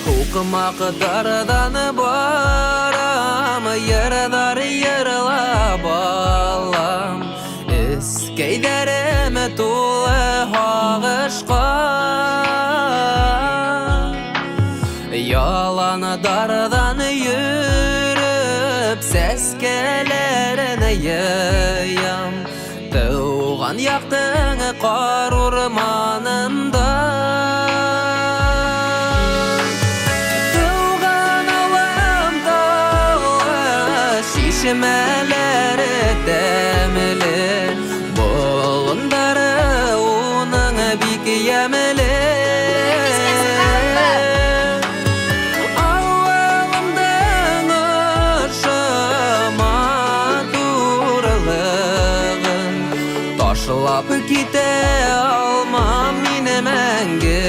Һукмаклардан барам, йырлар йырлап алам. Эскәйдәрем тулы һагышка. Яландардан йөреп, сәскәләрен йыям. Туган яктың кар урманында. Туган авылым таулы, чишмәләре тәмле, болындары уның бик ямьле. Авылымның ошо матурлыгын ташлап китә алмам мин мәңге.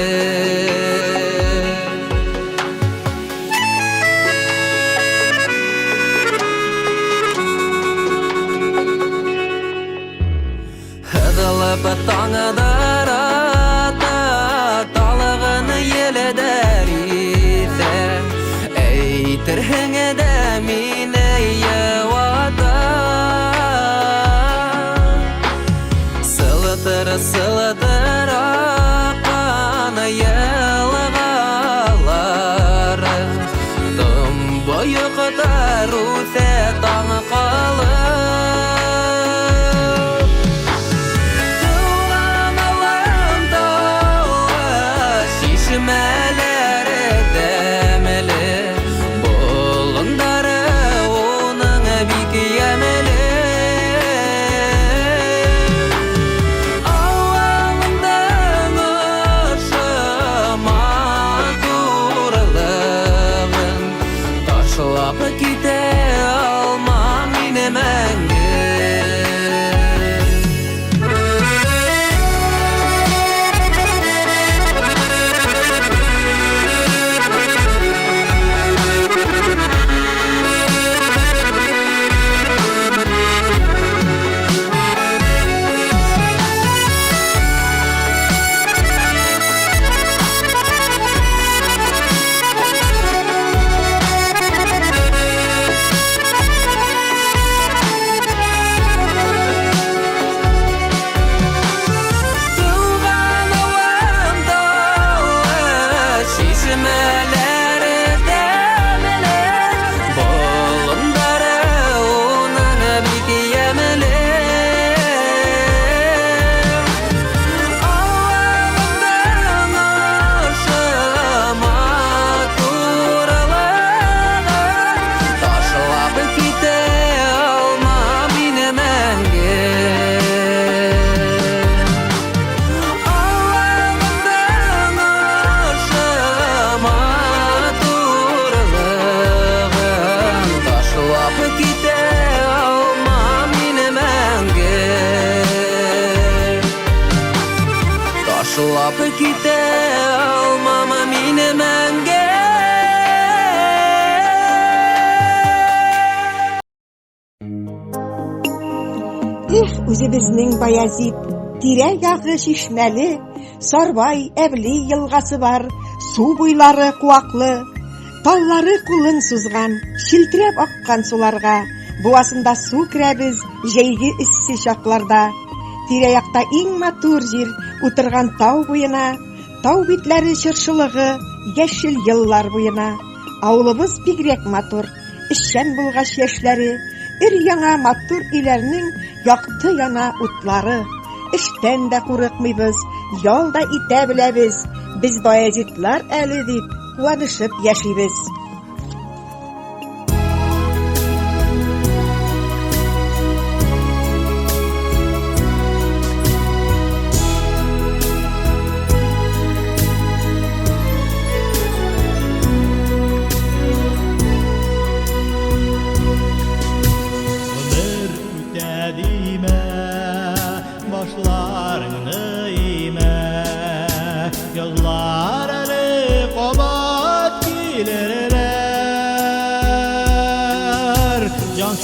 Һыгылып таңдар ата, талгын елдәр исә, әйтерһең дә мине йыуата. Сылтыр, сылтыр аккан елгалары, томбоектар үсә таң калып. Туган авылым таулы, чишмәләре тәмле, болындары уның бик ямьле. Авылымның ошо матурлыгын ташлап китә алмам мин мәңге. Туган авылым таулы, чишмәләре тәмле, болындары уның бик ямьле. Авылымның ошо матурлыгын ташлап китә алмам мин мәңге. Авылымның ошо матурлыгын ташлап китә алмам мин мәңге. Ташлап китә алмам мин мәңге. Эх, үзебезнең Баязит, тирә-ягы чишмәле, Сарбай, Әвли елгасы бар, су буйлары куаклы. Таллары кулын сузган, челтерәп аккан суларга, буасында су керәбез җәйге эссе чакларда. Тирә-якта иң матур җир, утырган тау буена, тау битләре чыршылыгы яшел еллар буена. Авылыбыз бигрәк матур, эшчән булгач яшьләре, өр-яңа матур өйләрнең якты яна утлары. Эштән дә курыкмыйбыз, ял да итә беләбез, без баязитлар әле дип куанышып яшибез. Гомер үтә димә.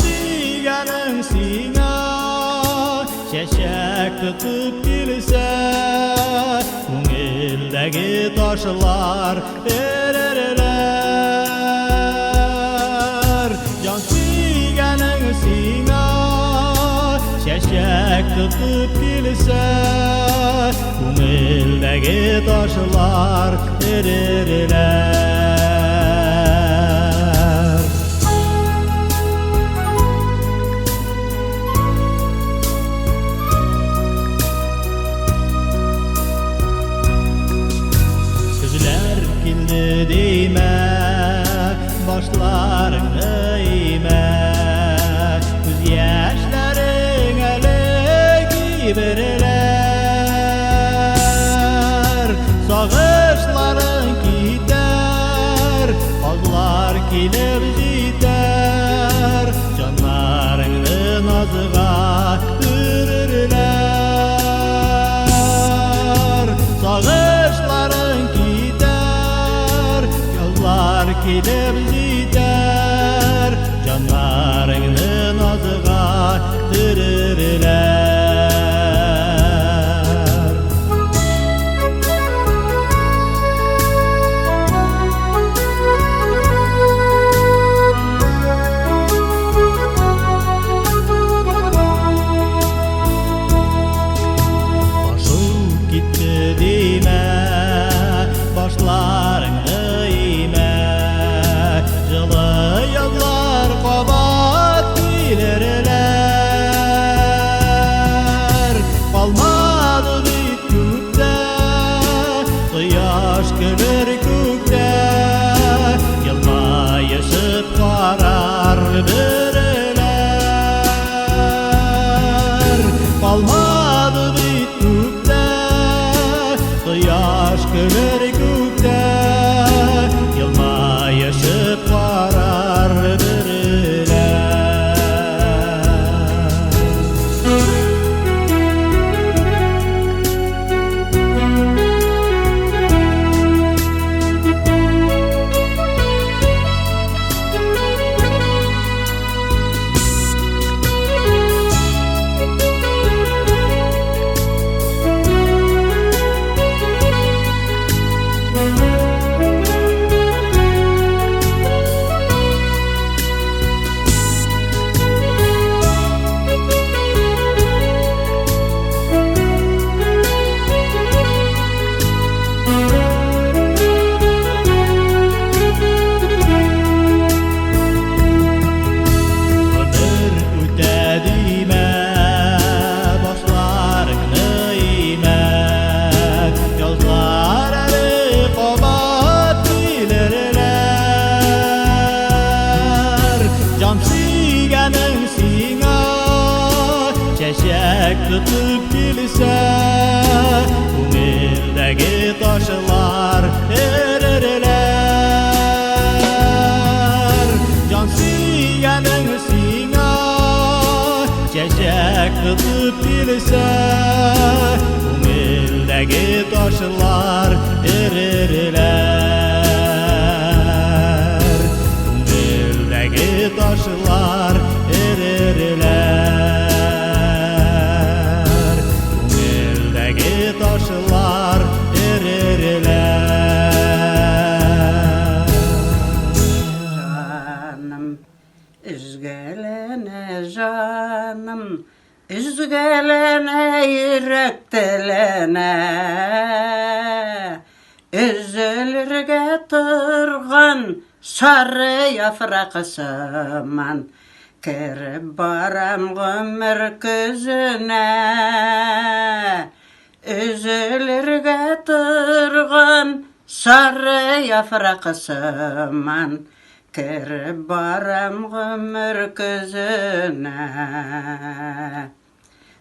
сөйгәнең сиңа чәчәк тотып килсә, күңелдәге ташлар эрерләр. Җан сөйгәнең сиңа чәчәк тотып килсә, күңелдәге ташлар эрерләр. Көзләр килде димә, башларыңны имә, күз яшьләрең әле киберләр. Сагышларың китәр, казлар килеп җитәр, җаннарыңны назга төрерләр. Сагышларың китәр, язлар килеп җитәр, җаннарыңны назга төрерләр. Ташу китте димә, башларыңны имә, җылы язлар кабат килерләр. Калмады бит күктә, кояш көлер күктә, елмаешып карар бөреләр. Калмады бит күктә, кояш көлер күктә, елмаешып карар бөреләр. Гомер үтә димә, башларыңны имә, язлар әле кабат килерләр. Җан сөйгәнең сиңа чәчәк тотып килсә, күңелдәге ташлар эрерләр. Җан сөйгәнең сиңа чәчәк тотып килсә, күңелдәге ташлар эрерләр. Күңелдәге ташлар эрерләр. Күңелдәге ташлар эрерләр. Җаным, өзгәләнә җаным, өзгәләнә йөрәк теләнә. Өзелергә торган сары яфрак сыман, кереп барам гомер көзенә. Өзелергә торган сары яфрак сыман, кереп барам гомер көзенә.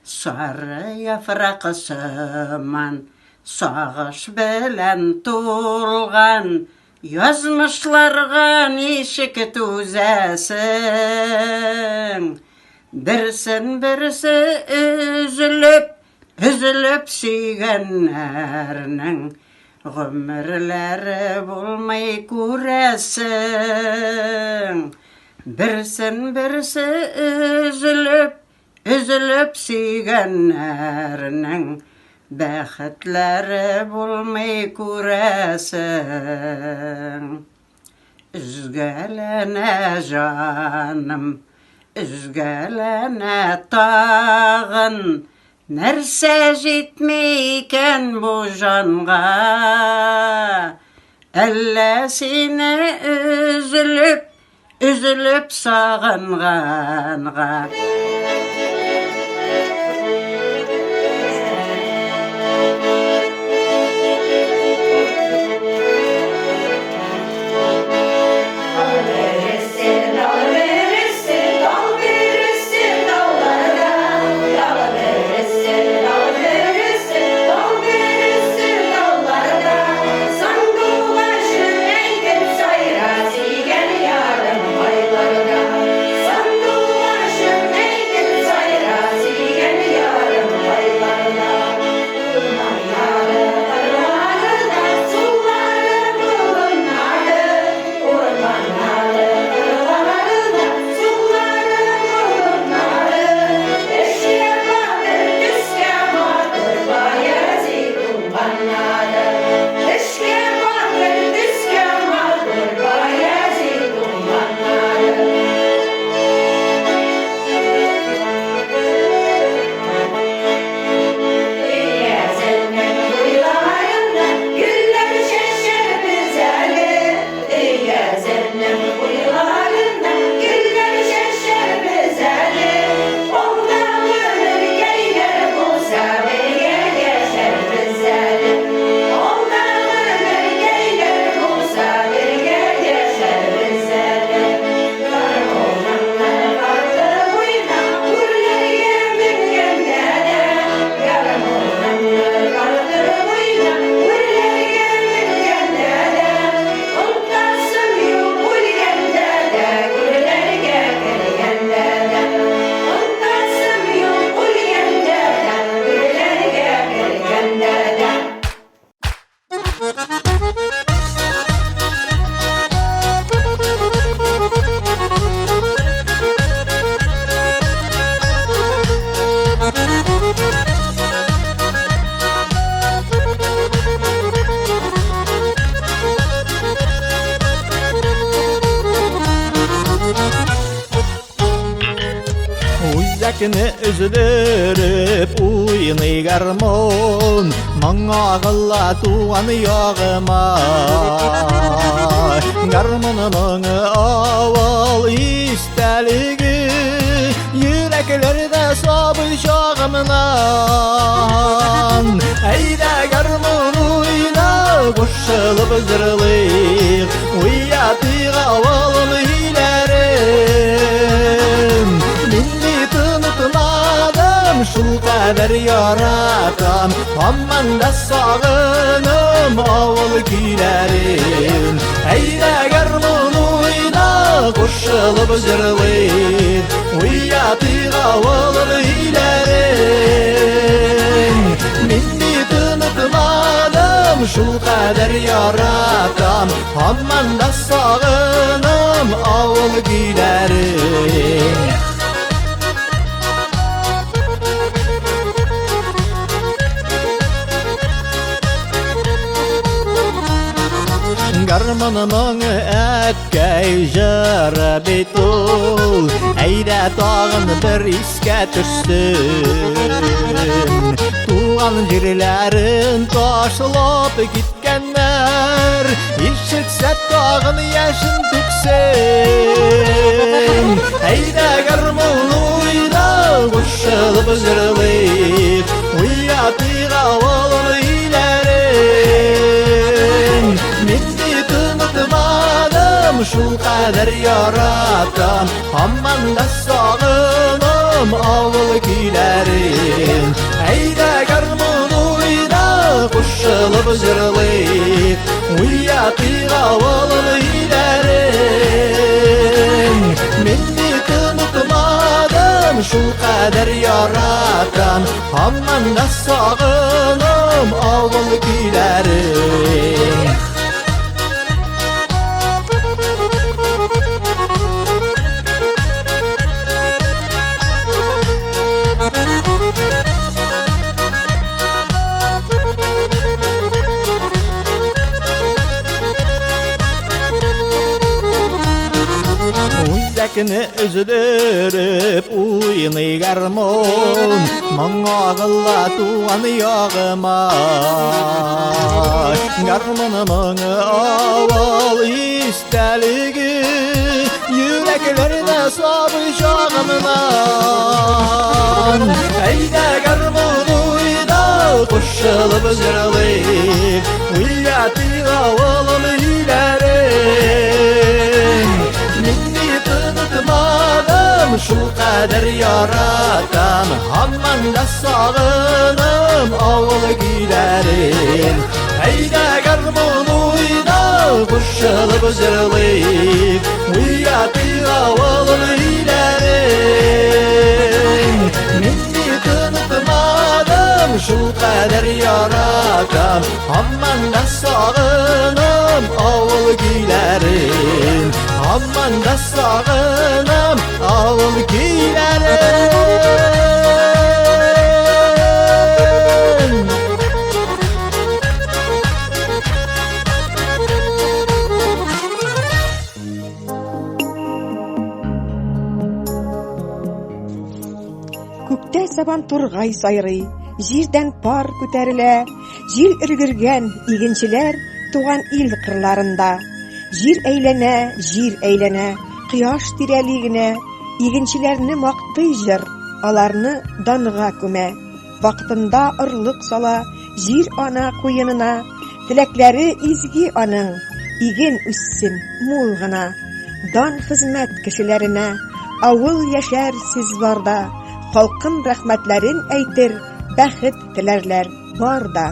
Сары яфрак сыман, сагыш белән тулган язмышларга ничек түзәсең? Берсен берсе өзелеп, өзелеп сөйгәннәрнең гомерләре булмый күрәсең. Берсен берсе өзелеп, өзелеп сөйгәннәрнең бәхетләре булмый күрәсең. Өзгәләнә җаным, өзгәләнә тагын, нәрсә җитми икән бу җанга? Әллә сине өзелеп, өзелеп сагынганга? Үзәкне өздереп уйный гармун, Моңа агыла туган ягыма. Гармун моңы авыл истәлеге, Йөрәкләрдә сабый чагымнан. Әйдә гармун уйна, кушылып җырлыйк, Уятыйк авылым өйләрен. Мин бит онытмадым, шул кадәр яратам, Һаман да сагыным авыл көйләрен. Әйдә гармун уйна, кушылып җырлыйк, Уятыйк авыл өйләрен. Мин бит онытмадым, шул кадәр яратам, Һаман да сагыным авыл көйләрен. Гармун моңы әткәй җыры бит ул, Әйдә тагын бер искә төшсен. Туган җирләрен ташлап киткәннәр, Ишетсә тагын яшен түксен. Әйдә гармун уйна, кушылып җырлыйк, Уятыйк авыл өйләрен. Мин бит онытмадым, шул кадәр яратам, Һаман да сагыным авыл көйләрен. Әйдә гармун уйна, кушылып җырлыйк, Уятыйк авыл өйләрен. Мин бит онытмадым, шул кадәр яратам, Һаман да сагыным авыл көйләрен. Йөрәкне өздереп уйный гармун, Моң агыла туган ягыма. Гармун моңы авыл истәлеге, Йөрәкләрдә сабый чагымнан. Әйдә гармун уйна, кушылып җырлыйк, Уятыйк авылым өйләрен. Мин бит онытмадым, шул кадәр яратам, Һаман да сагынам авыл көйләрен. Әйдә гармун уйна, кушылып җырлыйк, Уятыйк авыл өйләрен. Мин бит онытмадым, шул кадәр яратам, Һаман да сагынам авыл көйләрен. Һаман да сагынам авыл көйләрен. Күктә сабан тургай сайрый, җирдән пар күтәрелә, җил өлгергән игенчеләр туган ил кырларында. Җир әйләнә, җир әйләнә, кояш тирәли генә, игенчеләрне мактый җыр, аларны данга күмә. Вакытында орлык сала, җир ана куенына, теләкләре изге аның, иген үссен мул гына. Дан хезмәт кешеләренә, авыл яшәр сез барда, халкым рәхмәтләрен әйтер, бәхет теләрләр бар да.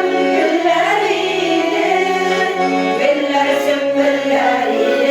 Гөлләр иде, гөлләр сөмбелләр иде.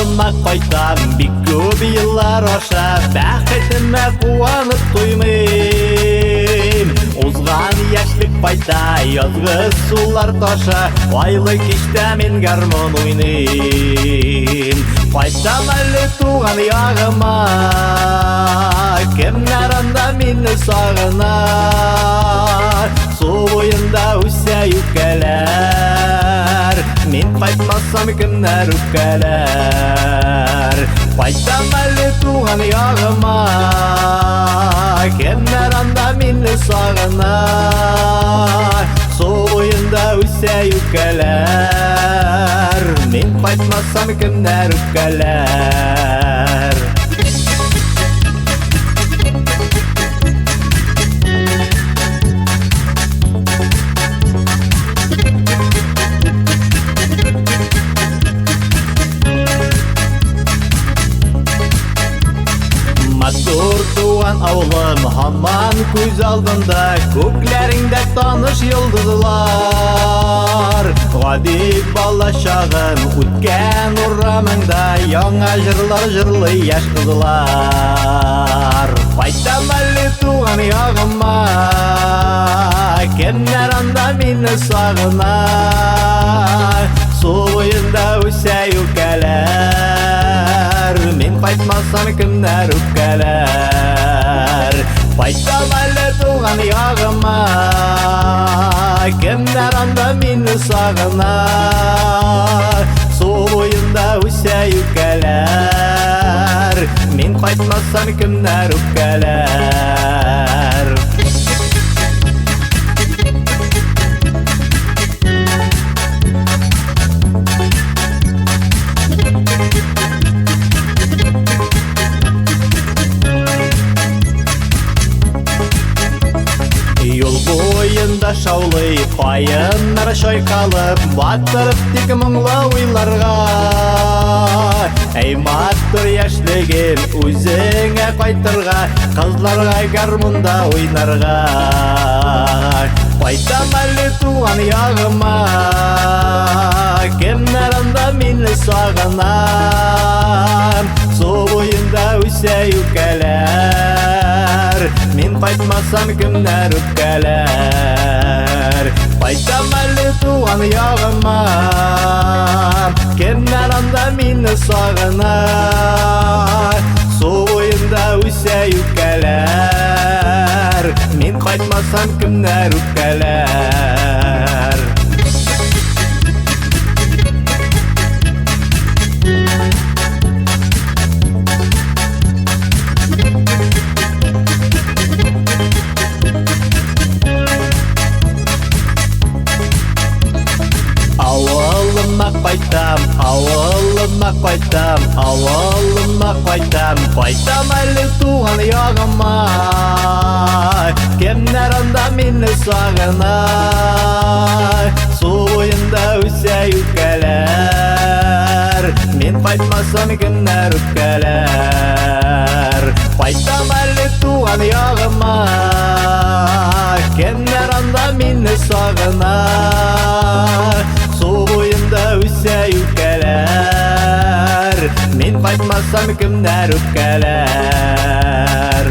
Авылыма кайтам, бик күп еллар аша, бәхетемә куанып туймыйм. Узган яшьлек кайта, язгы сулар таша, айлы кичтә мин гармун уйныйм. Кайтам әле туган ягыма, кемнәр анда мине сагына. Су буенда үсә юкәләр, мин кайтмасам кемнәр үпкәләр. Кайтам әле туган ягыма, кемнәр анда мине сагына. Су буенда үсә юкәләр, мин кайтмасам кемнәр үпкәләр. Матур туган авылым һаман күз алдында, күкләреңдә таныш йолдызлар. Гади бала чагым үткән урамыңда, яңа җырлар җырлый яшь кызлар. Кайтам әле туган ягыма, кемнәр анда мине сагына. Су буенда үсә юкәләр, мин кайтмасам кемнәр үпкәләр. Кайтам әле туган ягыма, кемнәр анда мине сагына. Су буенда үсә юкәләр, мин кайтмасам кемнәр үпкәләр. Юл буенда шаулый каеннар чайкалып, батырып тик моңлы уйларга. Әй, матур яшьлегем, үзеңә кайтырга, кызларга гармунда уйнарга. Кайтам әле туган ягыма, кемнәр анда мине сагына. Су буенда үсә юкәләр, мин кайтмасам кемнәр үпкәләр. Кайтам әле туган ягыма, кемнәр анда мине сагына. Су буенда үсә юкәләр, мин кайтмасам кемнәр үпкәләр. Авылыма кайтам, авылыма кайтам, авылыма кайтам, кайтам әле туган ягыма. Кемнәр анда мине сагына. Су буенда үсә юкәләр, мин кайтмасам кемнәр үпкәләр. Кайтам әле туган ягыма, кемнәр анда мине сагына. Су буенда үсә юкәләр, мин кайтмасам кемнәр үпкәләр.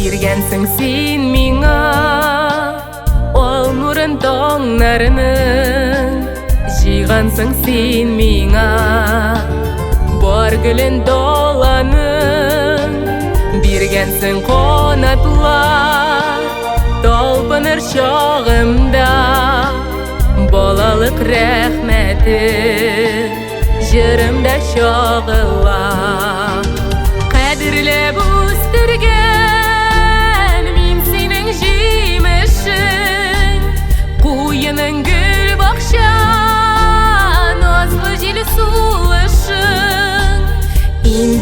Биргәнсең син миңа ал нурын таңнарының, җыйгансың син миңа бар гөлен даланың. Биргәнсең канатлар талпыныр чагымда, балалык рәхмәте җырымда чагыла. Кадерле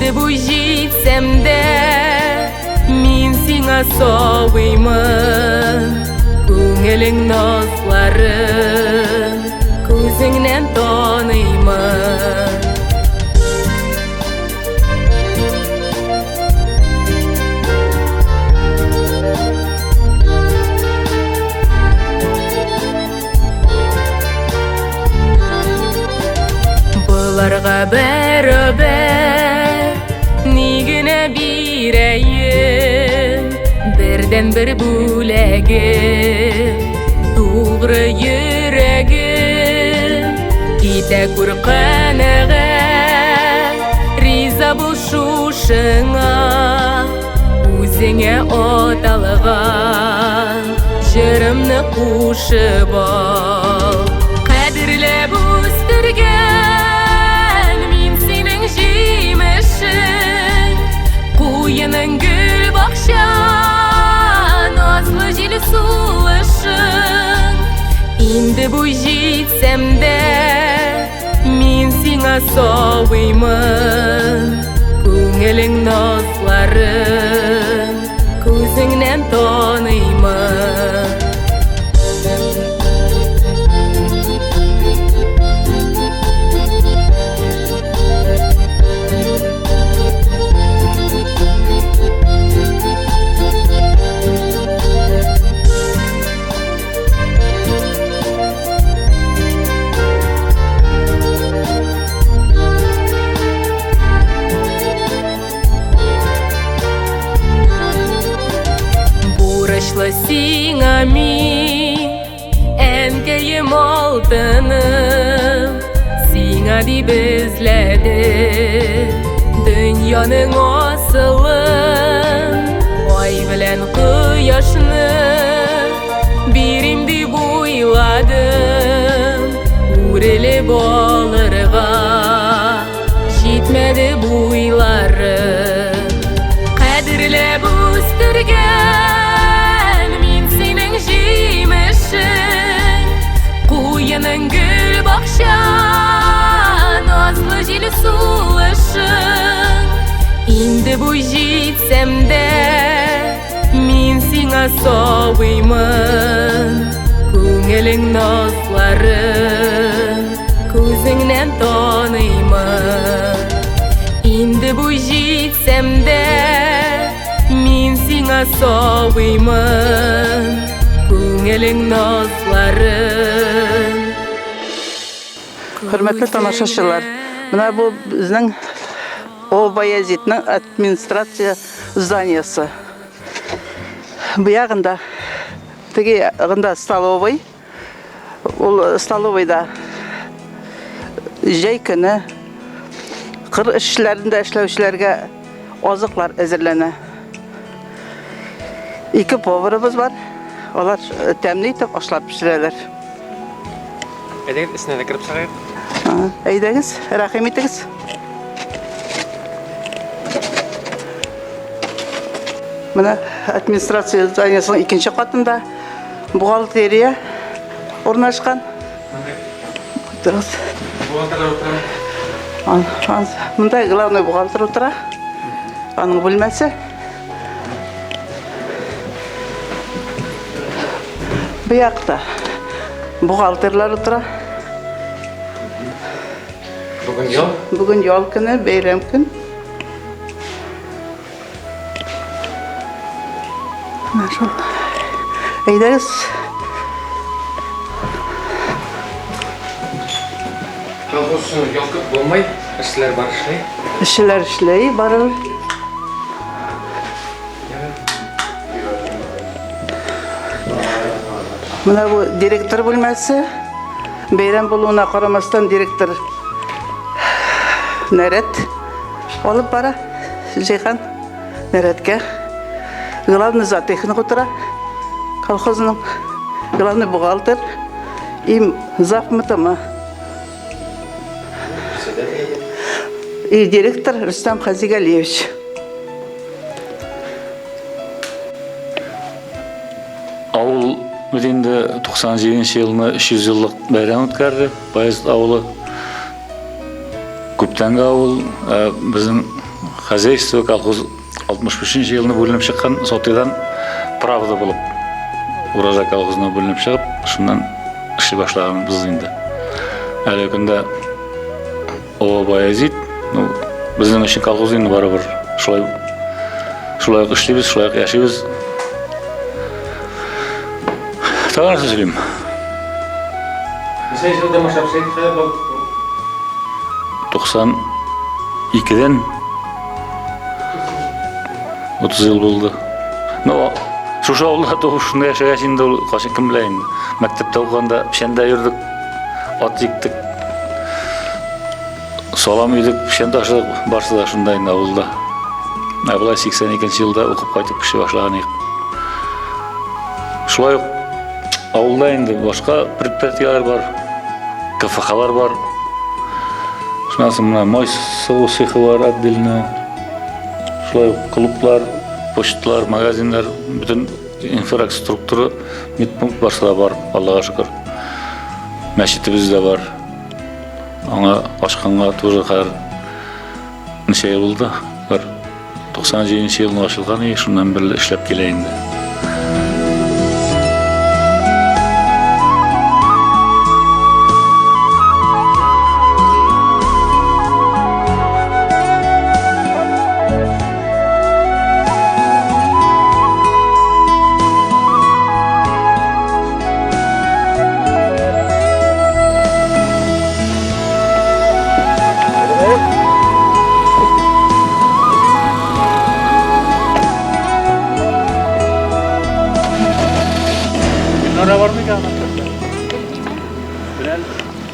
Инде буй җитсәм дә, мин сиңа сабыймын. Күңелең назларын күзеңнән таныймын. Боларга бәрабәр ни генә бирәем, бердән-бер бүләгем, тугры йөрәгем. Китә күр канәгать, риза бул шушыңа, үзеңә аталган җырымны кушып ал. Кадерләп үстергән мин синең җимешең, куеның гөл бакча, назлы җил сулышың. Инде буй җитсәм дә, мин сиңа сабыймын. Күңелең назларын күзеңнән таныймын. Бурычлы сиңа мин, әнкәем алтыным, сиңа дип эзләдем дөньяның асылын. Ай белән кояшны бирим дип уйладым, үрелеп алырга җитмәде буйларым. Кадерләп үстергән мин синең җимешең, куеның гөл бакча, назлы җил сулышың. Инде буй җитсәм дә, мин сиңа сабыймын. Күңелең назларын күзеңнән таныймын. Инде буй җитсәм дә, мин сиңа сабыймын. Күңелең назларын. Хөрмәтле тамашачылар, менә бу безнең О Баязитның администрация зданиесе. Бу ягында, теге ягында столовый. Ул столовыйда җәй көне кыр эшләрендә эшләүчеләргә азыклар әзерләнә. Ике поварыбыз бар. Алар тәмле итеп ашлар пешерәләр. Әйдәгез, эченә дә кереп чыгыйк. Әйдәгез, рәхим итегез. Менә администрация зданиесының икенче катында бухгалтерия урнашкан. Утырыгыз. Бухгалтерлар утыра. Монда главный бухгалтер утыра. Аның бүлмәсе. Бу якта бухгалтерлар утыра. Бүген ял. Бүген ял көне, бәйрәм көн. Менә шул. Әйдәгез. Колхоз өчен ял күп булмый, эшчеләр бар эшли. Эшчеләр эшли, барыбер. Менә бу директор бүлмәсе. Бәйрәм булуына карамастан директор нәрәт алып бара. Җыйган нәрәткә. Главный зоотехник утыра. Колхозның главный бухгалтер и зав МТМ. И директор Рустам Хазигалиевич. Авыл бит инде 97 елны 300 еллык бәйрәм үткәрде. Баязит авылы. Күптәнге авыл, ә, безнең Хозяйство колхоз 65 нче елны бүленеп чыккан Сатыйдан Правда булып Ураза колхозына бүленеп чыгып, шуннан эшли башлаганбыз инде. Әлеге көндә Олы Баязит, ну, безнең өчен колхоз инде барыбер. Шулай шулай ук эшлибез, шулай ук яшибез. Тагын нәрсә сөйлим? Ничә елдан башлап эшләйсез хәзер был? 92-дән 30 ел булды. Ну, шушы авылда туып, шунда яшәгәч инде ул кайчан кем белә инде. Мәктәптә укыганда печәндә йөрдек, ат җиктек. Салам өйдек, печән ташыдык, барсы да шунда инде авылда. Ә болай 82 елда укып кайтып кеше башлаган идек. Шулай ук авылда инде башка предприятиеләр бар, КФХлар бар. Шуннан соң менә май сыгу цехы бар отдельно. Шулай ук клублар, почталар, магазиннар, бөтен инфраструктура, медпункт барсы да бар, Аллага шөкер. Мәчетебез дә бар. Аңа ачканга тоже хәзер ничә ел булды? Бер 97 елны ачылган и шуннан бирле эшләп килә инде.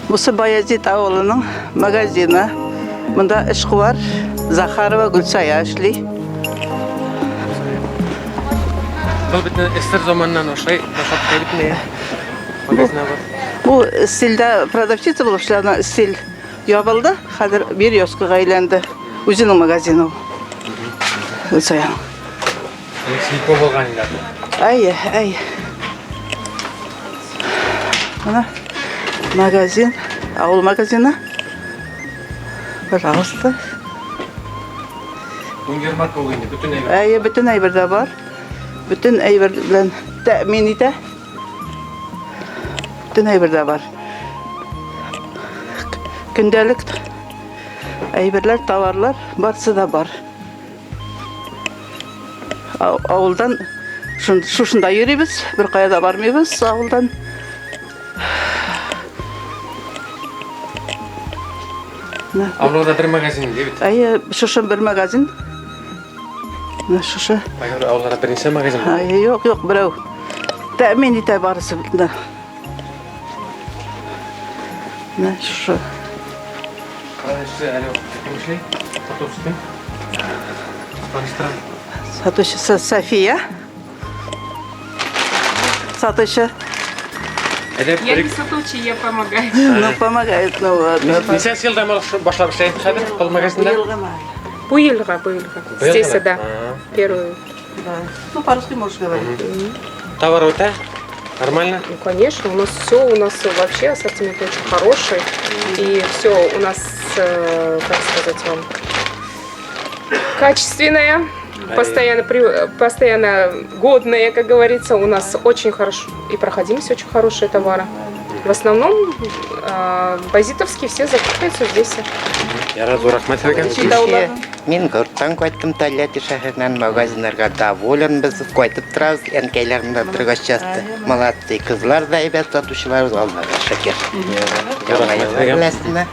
Бусы Баязит авылының магазины. Монда эшкуар Захарова Гөлсая эшли. Был бит СССР заманнан ошай башлап килеп не? Магазинна бар. Бу стильдә продавщица булып эшләгән стиль ябылды. Хәзер Березкага әйләнде. Үзенең магазины ул. Гөлсаяның. Сельпо булган инде. Әйе, әйе. Менә магазин, авыл магазины. Пожалуйста. Универмаг ул инде, бөтен әйбер. Әйе, бөтен әйбер дә бар. Бөтен әйбер белән тәэмин итә. Бөтен әйбер дә бар. Көндәлек әйберләр, товарлар барысы да бар. Авылдан шушында йөрибез, бер кая да бармыйбыз авылдан. Авылда бер магазин инде бит. Әйе, шушы бер магазин. Менә шушы. Әгәр авылда берничә магазин бар. Әйе, юк, юк, берәү. Тәэмин итә барысы да. Менә шушы. Продавцы әле кем эшли? Сатучы кем? Таныштырам. Сатучысы София. Сатучы. Я не сатучы, я помогаю. Ну, помогает, ну ладно. Ничәнче елдан башлап эшләй хәзер был магазинда? Бу елга, бу елга. Здесь, да. Первую. Да. Ну, по-русски можешь говорить. Товар үтә? Нормально? Ну, конечно, у нас все, у нас вообще ассортимент очень хороший. И все у нас, как сказать вам, качественное, постоянно, постоянно годное, как говорится. У нас очень хорошо и проходимость очень хорошие товары. В основном базитовские все закупаются здесь. Ярар, зур рәхмәт сезгә. Мин городтан кайттым Тольятти шәһәреннән магазиннарга доволен без кайтып торабыз әнкәйләр монда торгач часто. Молодцы, кызлар да әйбәт сатучылар, Аллага шөкер. Яңа еллар беләсезме?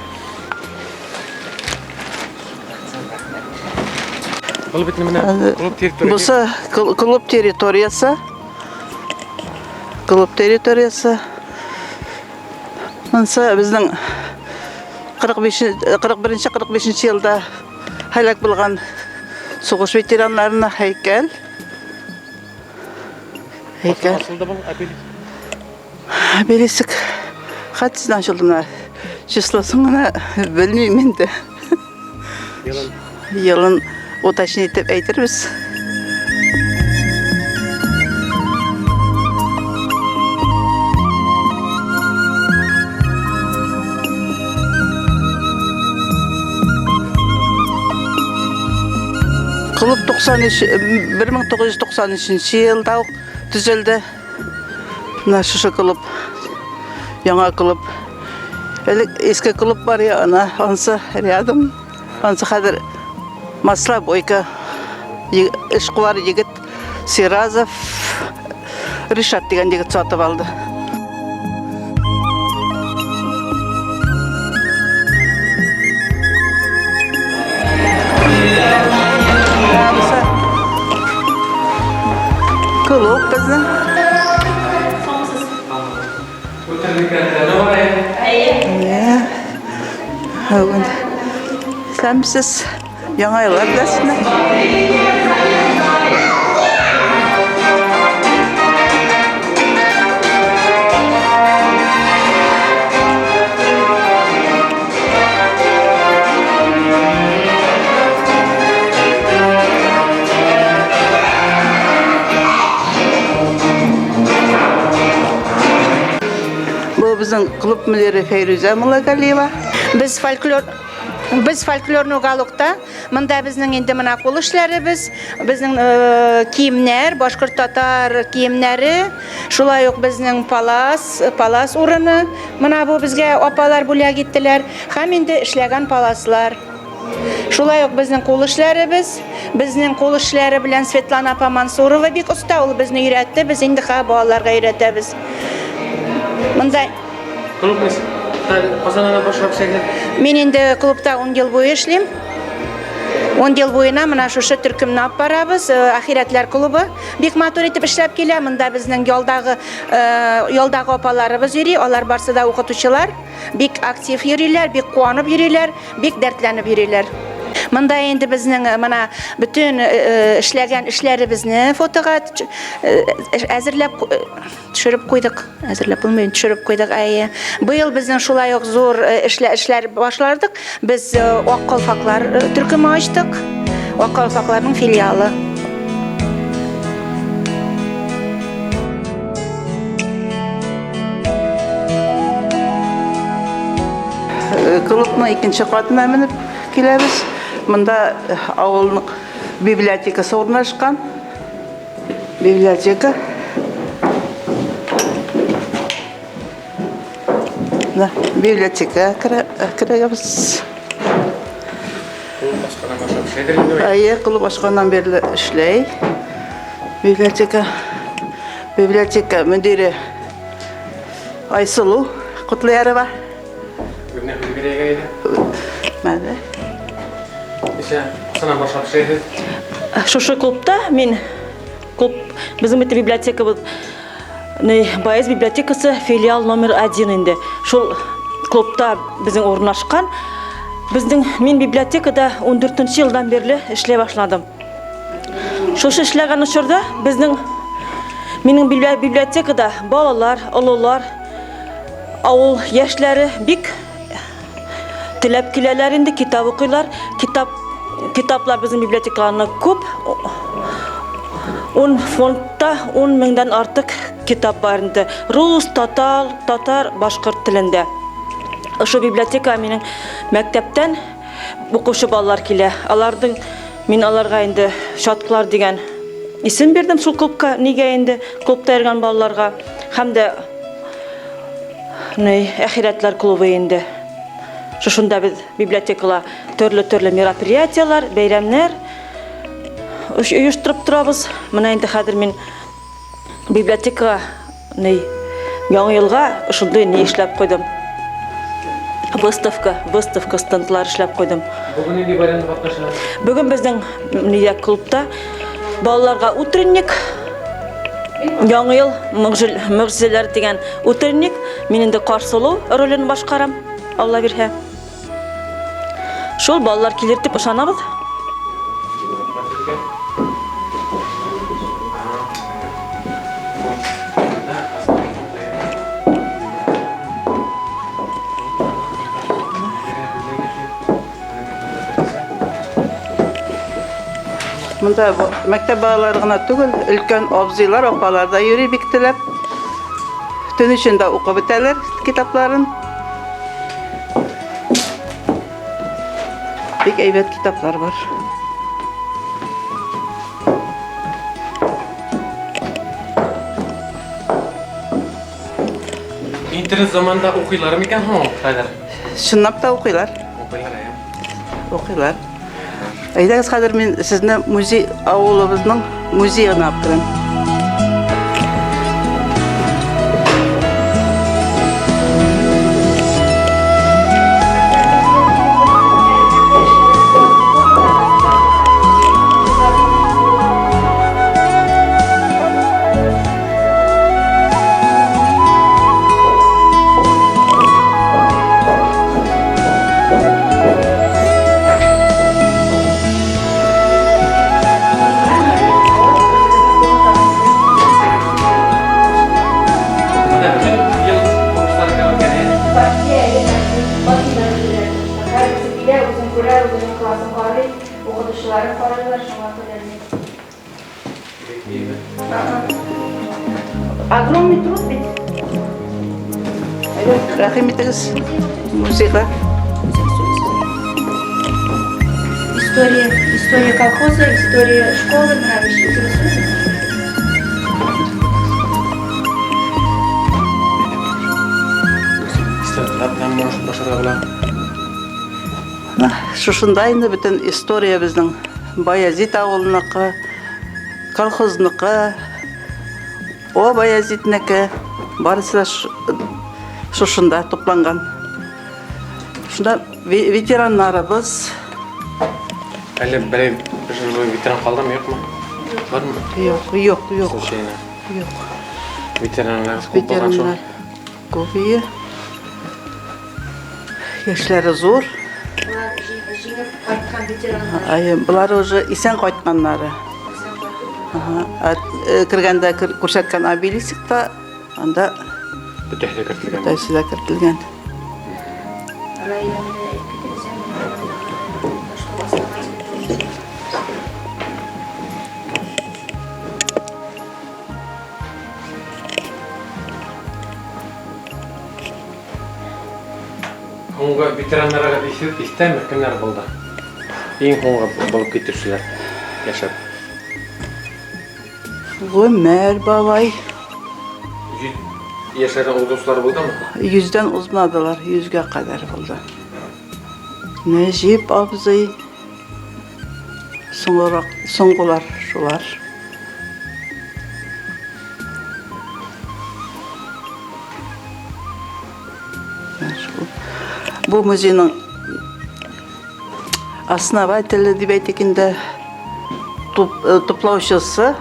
Был бит менә клуб территориясе. Бусы клуб территориясе. Клуб территориясе. Монысы безнең 45 41-45 елда һәлак булган сугыш ветераннарына һәйкәл. Һәйкәл. Асылды был обелиск. Обелиск. Хәтсен ачылды менә. Числосын гына белмим инде. Елын. Елын уточнить итеп әйтербез. Клуб 93 1993 елда ук төзелде. Менә шушы клуб, яңа клуб. Элек иске клуб бар я, ана ансы рядом. Ансы хәзер Маслобойка эшкуар егет Сиразов Ришат дигән егет сатып алды. Клуб безнең. Бүген Исәнмесез. Яңа еллар белән сезне. Бу безнең клуб мөдире Фәйрүзә Муллагалиева. Без фольклор Без фольклорный уголокта, монда безнең инде менә кул эшләребез, безнең э, киемнәр, башкорт татар киемнәре, шулай ук безнең палас, палас урыны, менә бу безгә апалар бүләк иттеләр, һәм инде эшләгән паласлар. Шулай ук безнең кул эшләребез, безнең кул эшләре белән Светлана апа Мансурова бик оста, ул безне өйрәтте, без инде ха балаларга өйрәтәбез. Монда Клуб Казаннан башлап эшләгән. Мин инде клубта 10 ел буе эшлим. 10 ел буена менә шушы төркемне алып барабыз. Э, Ахирәтләр клубы бик матур итеп эшләп килә. Монда безнең ялдагы э, ялдагы апаларыбыз йөри. Алар барсы да укытучылар. Бик актив йөриләр, бик куанып йөриләр, бик дәртләнеп йөриләр. Монда инде безнең э, менә бөтен э, э, эшләгән эшләребезне фотога әзерләп төшереп куйдык. Әзерләп булмый, төшереп куйдык, әйе. Быел безнең шулай ук зур эшлә эшләр башладык. Без Ак калфаклар төркеме ачтык. Ак калфакларның филиалы. Клубның икенче катына менеп киләбез. Монда авылның библиотекасы урнашкан. Библиотека. Да, библиотека керәбез. Әйе, клуб ачканнан бирле эшләй. Библиотека. Библиотека мөдире Айсылу Котлыярова. Мәне. Шушы клубта мин клуб безнең бит библиотекабыз Баяз библиотекасы филиал номер один инде. Шул клубта безнең урнашкан. Безнең мин библиотекада 14 елдан бирле эшләй башладым. Шушы эшләгән очырда безнең минем библиотекада балалар, олылар, авыл яшьләре бик теләп киләләр инде, китап укыйлар. Китап китаплар безнең библиотекаларда күп. Ун фондта 10 меңдән артык китап бар инде. Рус, татар, татар, башкорт телендә. Ошо библиотека минем мәктәптән укучы балалар килә. Аларның мин аларга инде Чаткылар дигән исем бирдем шул клубка. Нигә инде клубта йөргән балаларга һәм дә ни әхирәтләр клубы инде. Шушында без библиотекала төрле-төрле мероприятияләр, бәйрәмнәр оештырып торабыз. Менә инде хәзер мин библиотекага ни яңа елга шундый ни эшләп куйдым. Выставка, выставка стендлар эшләп куйдым. Бүген нинди бәйрәмдә катнашасыз? Бүген безнең нидә клубта балаларга утренник, Яңа ел могҗизәләр дигән утренник. Мин инде Карсылу ролен башкарам, Алла бирһә. Шул балалар килер дип ышанабыз. Монда мәктәп балалары гына түгел, өлкән абзыйлар, апалар да йөри бик теләп. Төн эчендә укып бетәләр китапларын. Бик әйбәт китаплар бар. Интернет заманда укыйлар микән һуң хәзер? Чынлап та укыйлар. Укыйлар, әйе. Укыйлар. Әйдәгез, хәзер мин сезне музей авылыбызның музеена алып керәм. Укытучылары карыйлар, шуңа күрә. Огромный труд бит. Рәхим итегез музейга. История, история колхоза, история школы, нравишься, интересует? Стендлар белән может башарга була. Шушында инде бөтен история безнең Баязит авылыныкы, колхозныкы, о Баязитнеке, барысы да шушында тупланган. Шунда ветераннарыбыз. Әле берәй живой ветеран калдымы, юкмы? Бармы? Юк, юк, юк. Случайно. Юк. Ветераннар күп булган шул. Ветераннар күп ие. Яшьләре зур. Болар җиңеп кайткан ветераннар. Әйе, болар уже исән кайтканнары. Ага. Кергәндә күрсәткән обелискта анда бөтәһе дә кертелгән. Бөтәсе дә кертелгән. Һуңгы ветераннарга истәме кемнәр булды? Иң һуңгы булып китүчеләр яшәп. Гомәр бабай. Яшьләрдән узучылар булдымы? Йөздән узмадылар, йөзгә кадәр булды. Нәҗип абзый. Соңгырак, соңгылар шулар. Бу музейның основателе дип әйтик инде, туплаучысы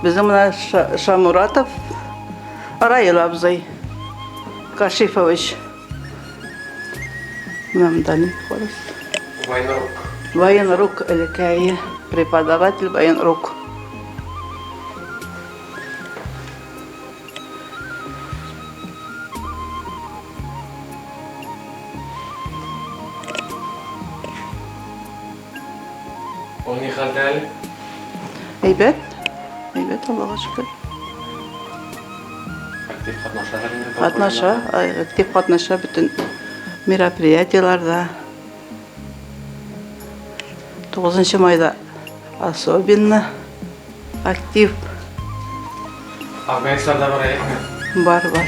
безнең менә Шамуратов Раил абзый Кашифович. Менә монда ни карас. Военрук. Военрук элекәе, преподаватель военрук. Ул ни хәлдә әле? Әйбәт. Әйбәт, Аллага шөкер. Актив катнаша инде. Катнаша, актив катнаша бөтен мероприятиеләрдә. 9 майда особенно актив. Афганистанда бар әйеме? Бар, бар.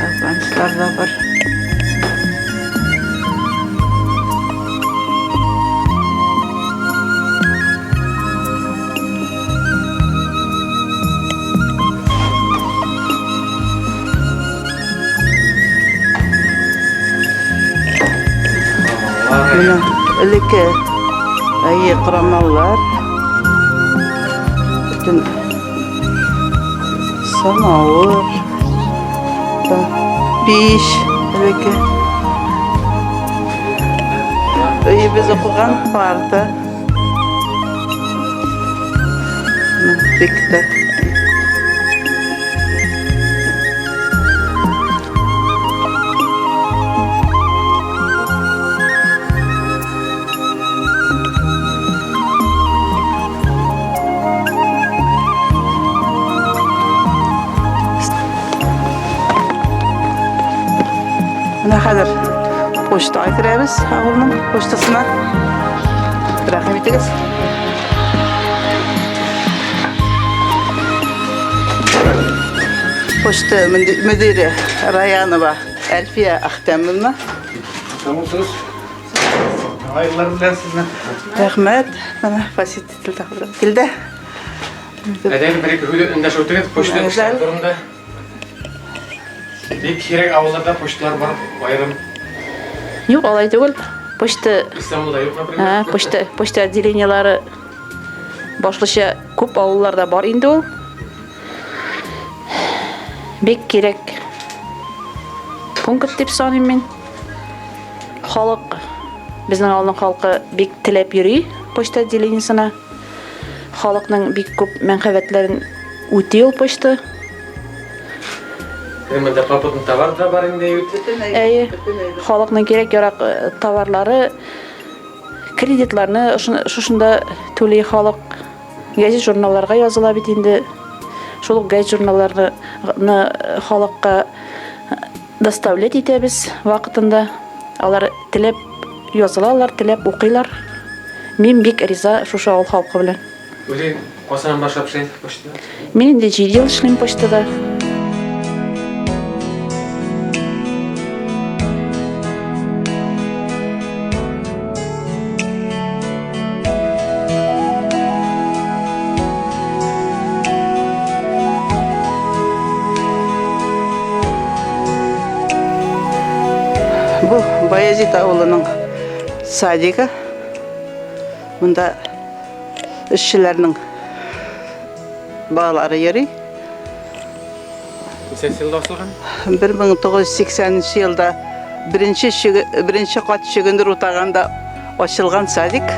Афганистанда бар. Менә элекке әйе корамалар. Бөтен самавыр, пич элекке. Өебез укыган парта. Бик тә. Менә хәзер почтага керәбез, авылның почтасына. Рәхим итегез. Почта мөдире Раянова Әлфия Ахтәмовна. Исәнмесез. Яңа еллар белән сезне. Рәхмәт. Менә посетитель тагы килде. Әйдәгез бер ике һүз эндәшеп үтегез почта эшләре турында. Бик сирәк авылларда почталар бар, аерым. Юк, алай түгел. Почта Истанбулда юк, например. Почта, почта отделениелары башлыча күп авылларда бар инде ул. Бик кирәк пункт дип саныйм мин. Халык, безнең авылның халкы бик теләп йөри почта отделениесына. Халыкның бик күп мәнфәгатьләрен үти ул почта. Монда попутный товар да бар инде бит. Әйе. Халыкның кирәк-ярак э, товарлары, кредитларны шушында түли халык. Газет-журналларга языла бит инде. Шул ук газет-журналларны э, халыкка э, доставлять итәбез вакытында. Алар теләп язылалар, теләп укыйлар. Мин бик риза шушы авыл халкы белән. Үзе кайсаннан башлап эшләйсез почтада? Мин инде 7 ел эшлим почтада. Бу Баязит авылының садигы. Монда эшчеләрнең балалары йөри. Ничәнче елда ачылган? 1980 елда беренче беренче кат чөгендер утаганда ачылган садик.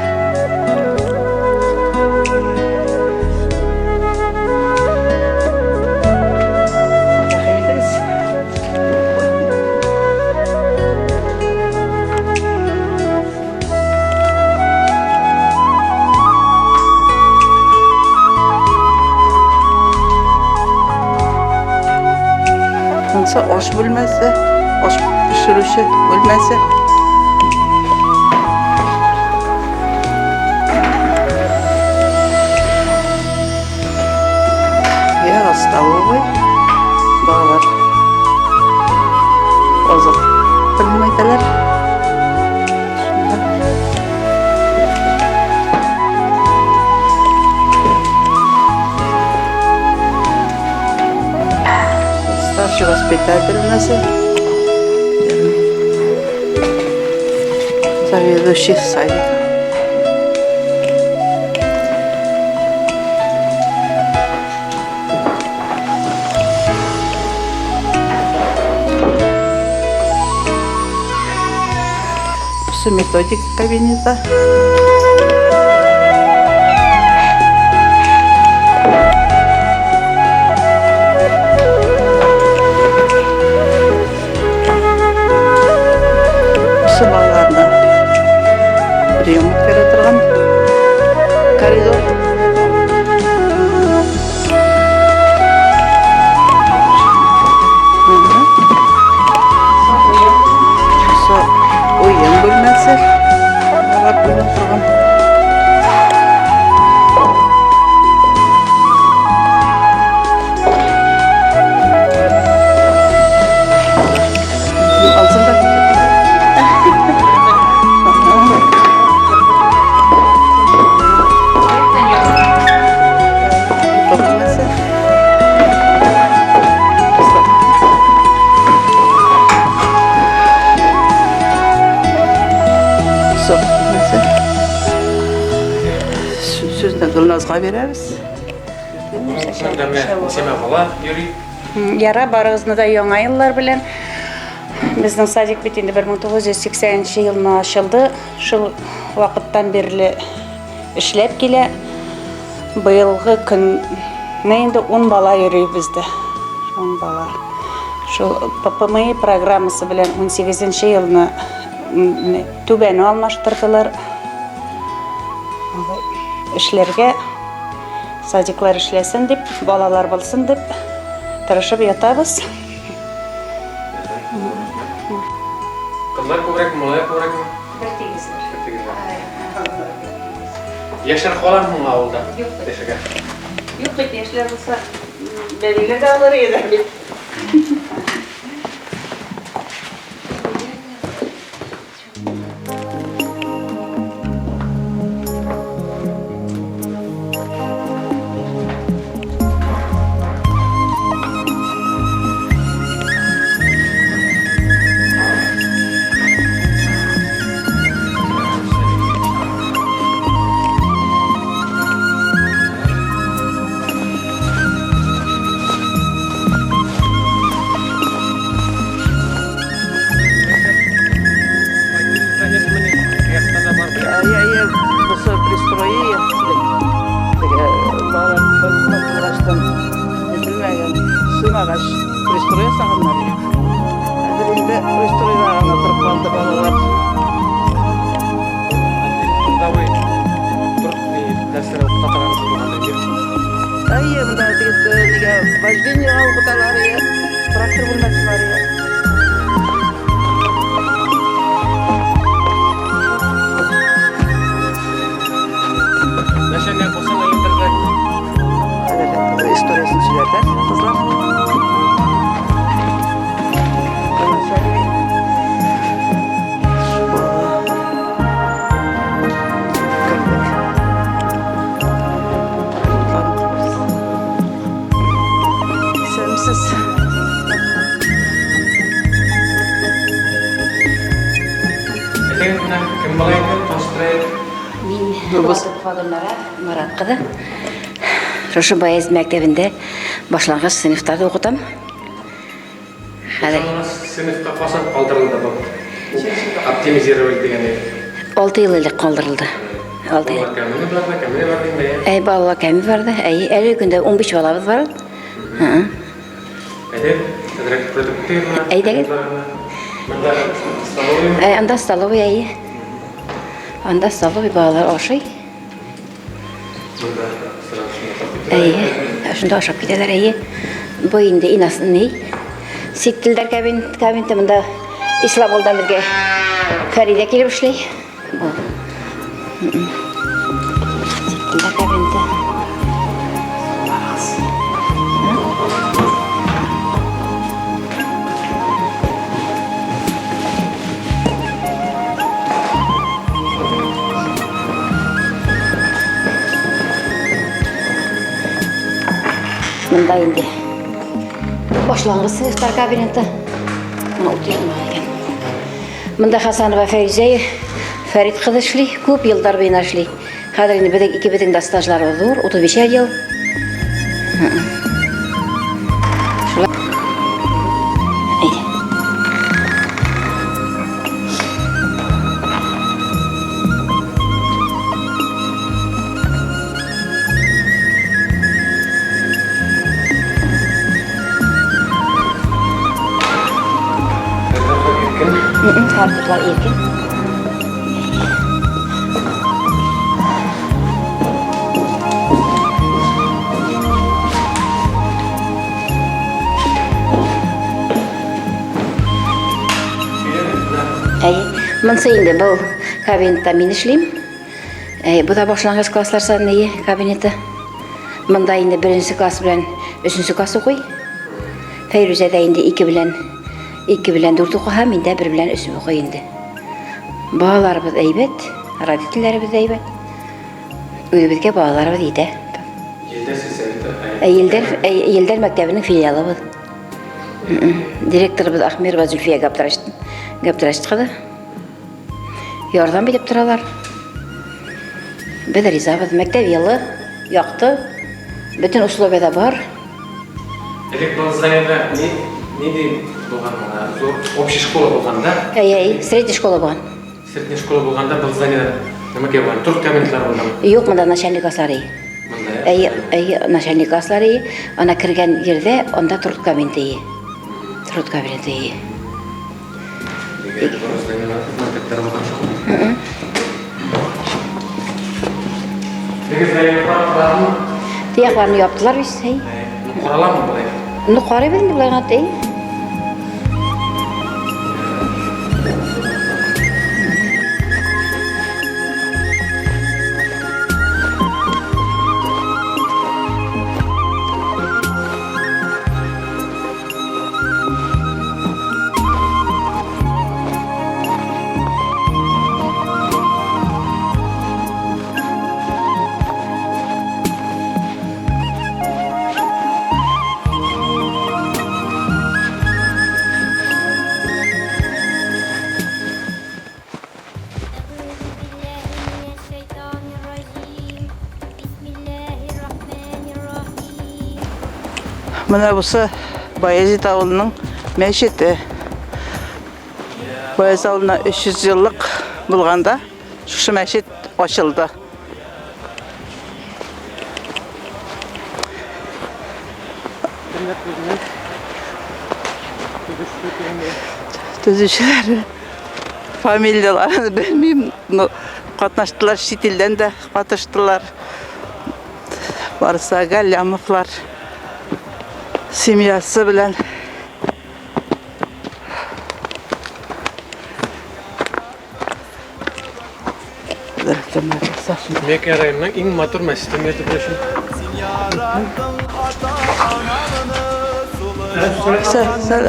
Монысы аш бүлмәсе, аш пешерүче бүлмәсе. Я столовый. Балалар азык принимать итәләр. Старший воспитательница. Заведующий садика. Все методик кабинета. Все балаларны прием үткәрә торган коридор. Уен бүлмәсе. Балалар уйнап торган. Сүзне Гөлназга бирәбез. Ничәмә бала йөри? Яра, барыгызны да яңа еллар белән. Безнең садик бит инде 1980 елны ачылды. Шул вакыттан бирле эшләп килә. Быелгы көнне инде 10 бала йөри бездә. 10 бала. Шул ППМИ программасы белән 18 елны түбәне алмаштырдылар. Эшләргә садиклар эшләсен дип, балалар булсын дип тырышып ятабыз. Кызлар күбрәкме, малайлар күбрәкме? Бер тигезләр. Бер тигезләр. Яшьләр каламы моңа авылда? Юк. Яшәргә. Юк бит, яшьләр булса, бәбиләр дә алыр иде бит. Әйе, әйе, бусы пристрое. Теге балалар батыргачтан ителмәгән, сыймагач пристрой ясаганнар. Хәзер инде пристройда гына торып калды балалар. Трудовой труд дәресләр укыта торган булган дип. Әйе, монда теге нигә вождение укыталар, трактор бүлмәсе бар. Начальник булсаң, әйләндерергә. Хәзер историясын сөйләрдәр кызлар. Кердек. Исәнмесез. Әйтегез менә, кем була инде, таныштырыйк. Мин Булатова Гөлнара Марат кызы. Шушы Баязит мәктәбендә башлангыч сыйныфтарда укытам. Хәзер Сыйныфка касан калдырылды бу. Оптимизировали дигәндәй. 6 ел элек калдырылды. 6 ел. Балалар кәмене барды, кәмене барды инде. Әй, балалар кәме барды. Әй, әле көндә 15 балабыз бар. Һы. Әйдә, әзрәк күрсәтеп китегез менә. Әйдәгез. Монда столовый. Әй, анда столовый, әйе. Анда столовый балалар ашый. Монда сразу шунда ашап китәләр. Әйе, шунда ашап китәләр, әйе. Бу инде инас ни? Сит телдәр кабинеты монда Исламулдан бергә Фәридә килеп эшли. Бу. Сит телдәр кабинеты. Монда инде башлангыч сыйныфтар кабинеты. Моны ут янмаган икән. Монда Хасанова Фәйзә Фәрит кызы эшли, күп еллар буена эшли. Хәзер инде безнең икебезнең дә стажлары зур, 35 ел. Шулай. Әйдә. Картуклар иркен. Әйе, монысы инде был кабинетта мин эшлим. Әйе, бу да башлангыч класслар саны кабинеты. Монда инде беренче класс белән өченче класс укый. Фәйрүзә дә инде 2 белән 2 белән 4 укыһа, мин дә 1 белән 3 укый инде. Балаларыбыз әйбәт, родительләребез дә әйбәт. Үзебезгә балаларыбыз җитә. Елдәр сельсоветы. Ә Елдәр мәктәбенең филиалы быз. Директорыбыз Ахмирова Зульфия Габдрашит кызы. Ярдәм биреп торалар. Без ризабыз. Мәктәп елы, якты, бөтен условия да бар. Элек был зданиедә нинди булган моңа? Зур общий школа булган да? Әй, әй, средняя школа булган. Средняя школа булганда был зданиедә нәмәкәй булган? Труд кабинетлары булган. Юк, монда начальник класслары. Монда. Әй, әй, начальник класслары. Ана кергән җирдә анда труд кабинеты. Труд кабинеты. Дигән зур зданиелар мәктәпләр булган шул. Теге зданиене карап Тиякларны яптылар бит, әй. Караламы болай? Ну, карыйбыз инде болай гына, әй. Менә бусы Баязит авылының мәчете. Баязит авылына 300 еллык булганда шушы мәчет ачылды. Төзүчеләр фамилияләрен белмим, но катнаштылар, чит илдән дә катыштылар. Барысы Галлямовлар семьясы белән. Меккә районының иң матур мәчете дип өчен.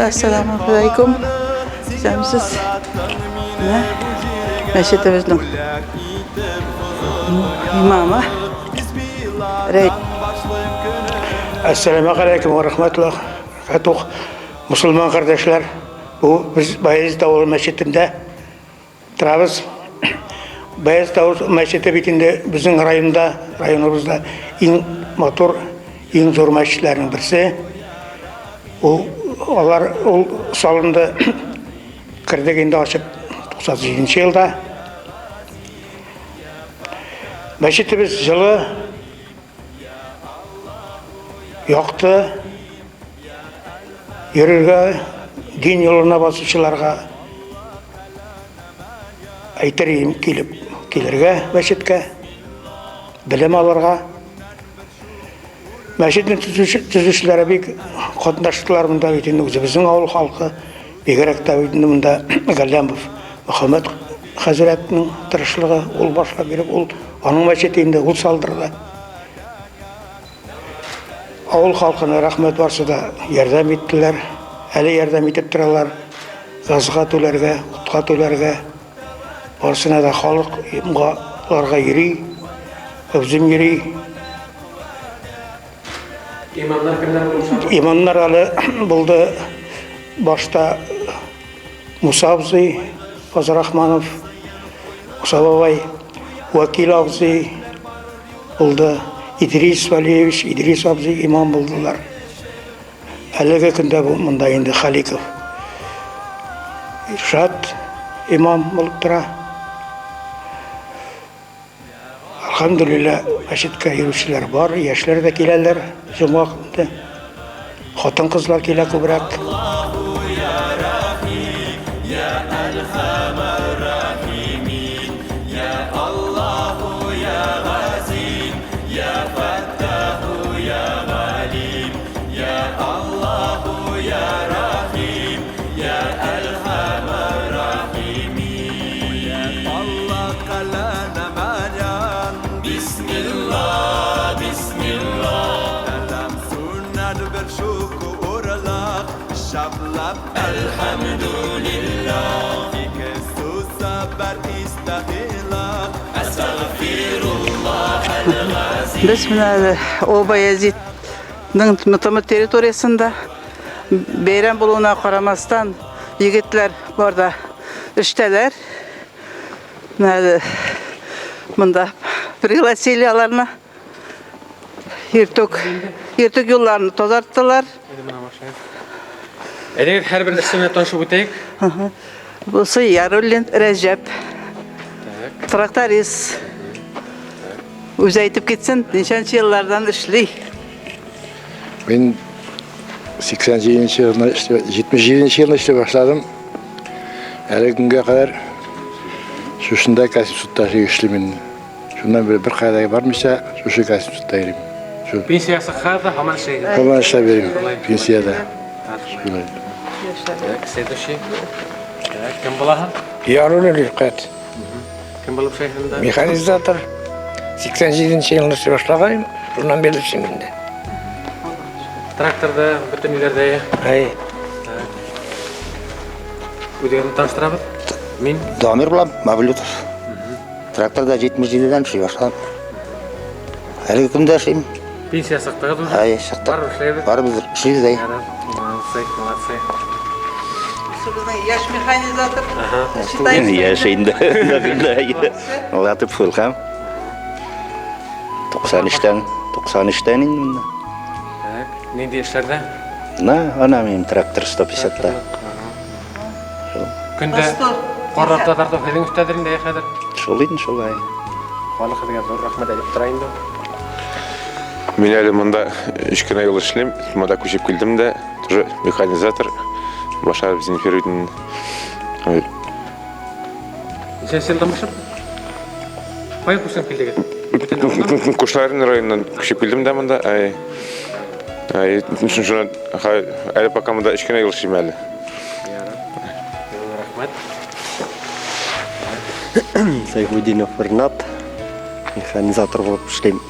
Әссәламу алейкум. Исәнмесез. Менә мәчетебезнең имамы. Рәй. Әссәламу алейкум ва рахматуллах. Фатух мусульман кардәшләр, бу без Баязит авылы мәчетендә торабыз. Баязит авылы мәчете бит инде безнең районда, районыбызда иң матур, иң зур мәчетләрнең берсе. Ул алар ул салынды кердек инде ачып 97 елда. Мәчетебез җылы, якты, йөрергә, дин юлына басучыларга әйтер идем килеп килергә мәчеткә, белем алырга. Мәчетне төзүчеләре бик катнаштылар монда бит инде үзебезнең авыл халкы, бигрәк тә бит инде монда Галләмов Мөхәммәт хәзрәтнең тырышлыгы, ул башлап биреп, ул аның мәчете инде ул салдырды. Авыл халкына рәхмәт барсы да ярдәм иттеләр, әле ярдәм итеп торалар. Газга түләргә, утка түләргә. Барысына да халык йомгаларга йөри, үзем йөри. Имамнар кемнәр булды? Имамнар әле булды башта Муса абзый Фазрахманов, Муса бабай, Вәкил абзый булды, Идрис Валиевич, Идрис абзый имам булдылар. Әлеге көндә бу монда инде Халиков Иршат имам булып тора. Әлхәмдүлилләһ, мәчеткә йөрүчеләр бар, яшьләр дә киләләр җомга көндә. Хатын-кызлар килә күбрәк. Без менә әле О Баязитның МТМ территориясендә бәйрәм булуына карамастан егетләр бар да эштәләр. Менә әле монда пригласили аларны. Иртүк, иртүк юлларны тазарттылар. Әйдәгез, һәрбер эшче белән танышып үтәйек. Бусы Яруллин Рәҗәп. Тракторист. Үзе әйтеп китсен, ничәнче еллардан эшли. Мин 87 елны, 77 елны эшли башладым. Әле көнгә кадәр шушында костюм эшлим инде. Шуннан бер бер кая да бармыйча, шушы костюмда йөрим. Шу. Пенсия чыкса да һаман эшләй. Һаман эшләп йөрим пенсиядә. Шулай. Так, следующий. Так, кем буласың? Яруллин Рифкать. Кем булып эшләйсең монда? Механизатор. 87 елны эшли башлаган, шуннан бирле эшлим инде. Тракторда, бөтен өйләрдә. Әй. Үзегезне таныштырабыз. Мин Дамир булам, Мавлютов. Тракторда 77-дән эшли башладым. Әлеге көндә эшлим. Пенсия чыктыгыз уже? Әй, чыктык. Барыбер эшләйбез. Барыбер эшлибез, әй. Ярар, молодцы, молодцы. Безнең яшь механизатор. Яшь инде. Латып Фулхам. 93-тән, 93-тән инде монда. Так. Нинди эшләрдә? На, ана минем трактор 150-та. Көндә карлар татартып һезнең өстәдер инде хәзер. Шул инде шулай. Халык һезгә зур рәхмәт әйтеп тора инде. Мин әле монда өч кенә ел эшлим. Монда күчеп килдем дә, тоже механизатор. Башаров Зинфир Ничәнче елдан башлап? Кая күченеп килдегез? Кушларин районыннан күчеп килдем дә монда. Ай. Ай, шуны әле пока монда өч кенә ел эшлим әле. Рәхмәт. Сайфудинов Ринат, механизатор булып эшлим.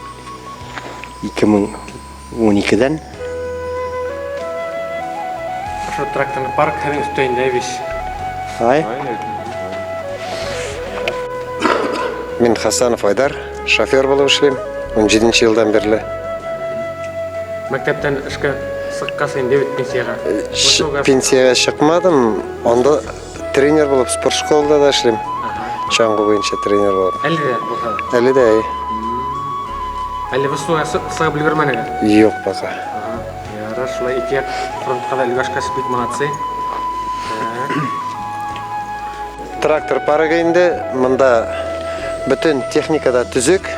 2012-дән. Ошо тракторный парк һәм өстәйндә биш. Ай. Мин Хасанов Айдар, шофер булып эшлим. 17 елдан бирле. Мәктәптән эшкә чыккач инде бит пенсиягә. Пенсиягә чыкмадым. Анда тренер булып спорт школада да эшлим. Чаңгы буенча тренер булып. Әле дә булса. Әле дә. Әле ВСУга чыгып өлгермәдегез? Юк пока. Ярар, шулай ике як фронтка да өлгәшкәч бик молодцы. Трактор паркы инде монда бөтен техника да төзек.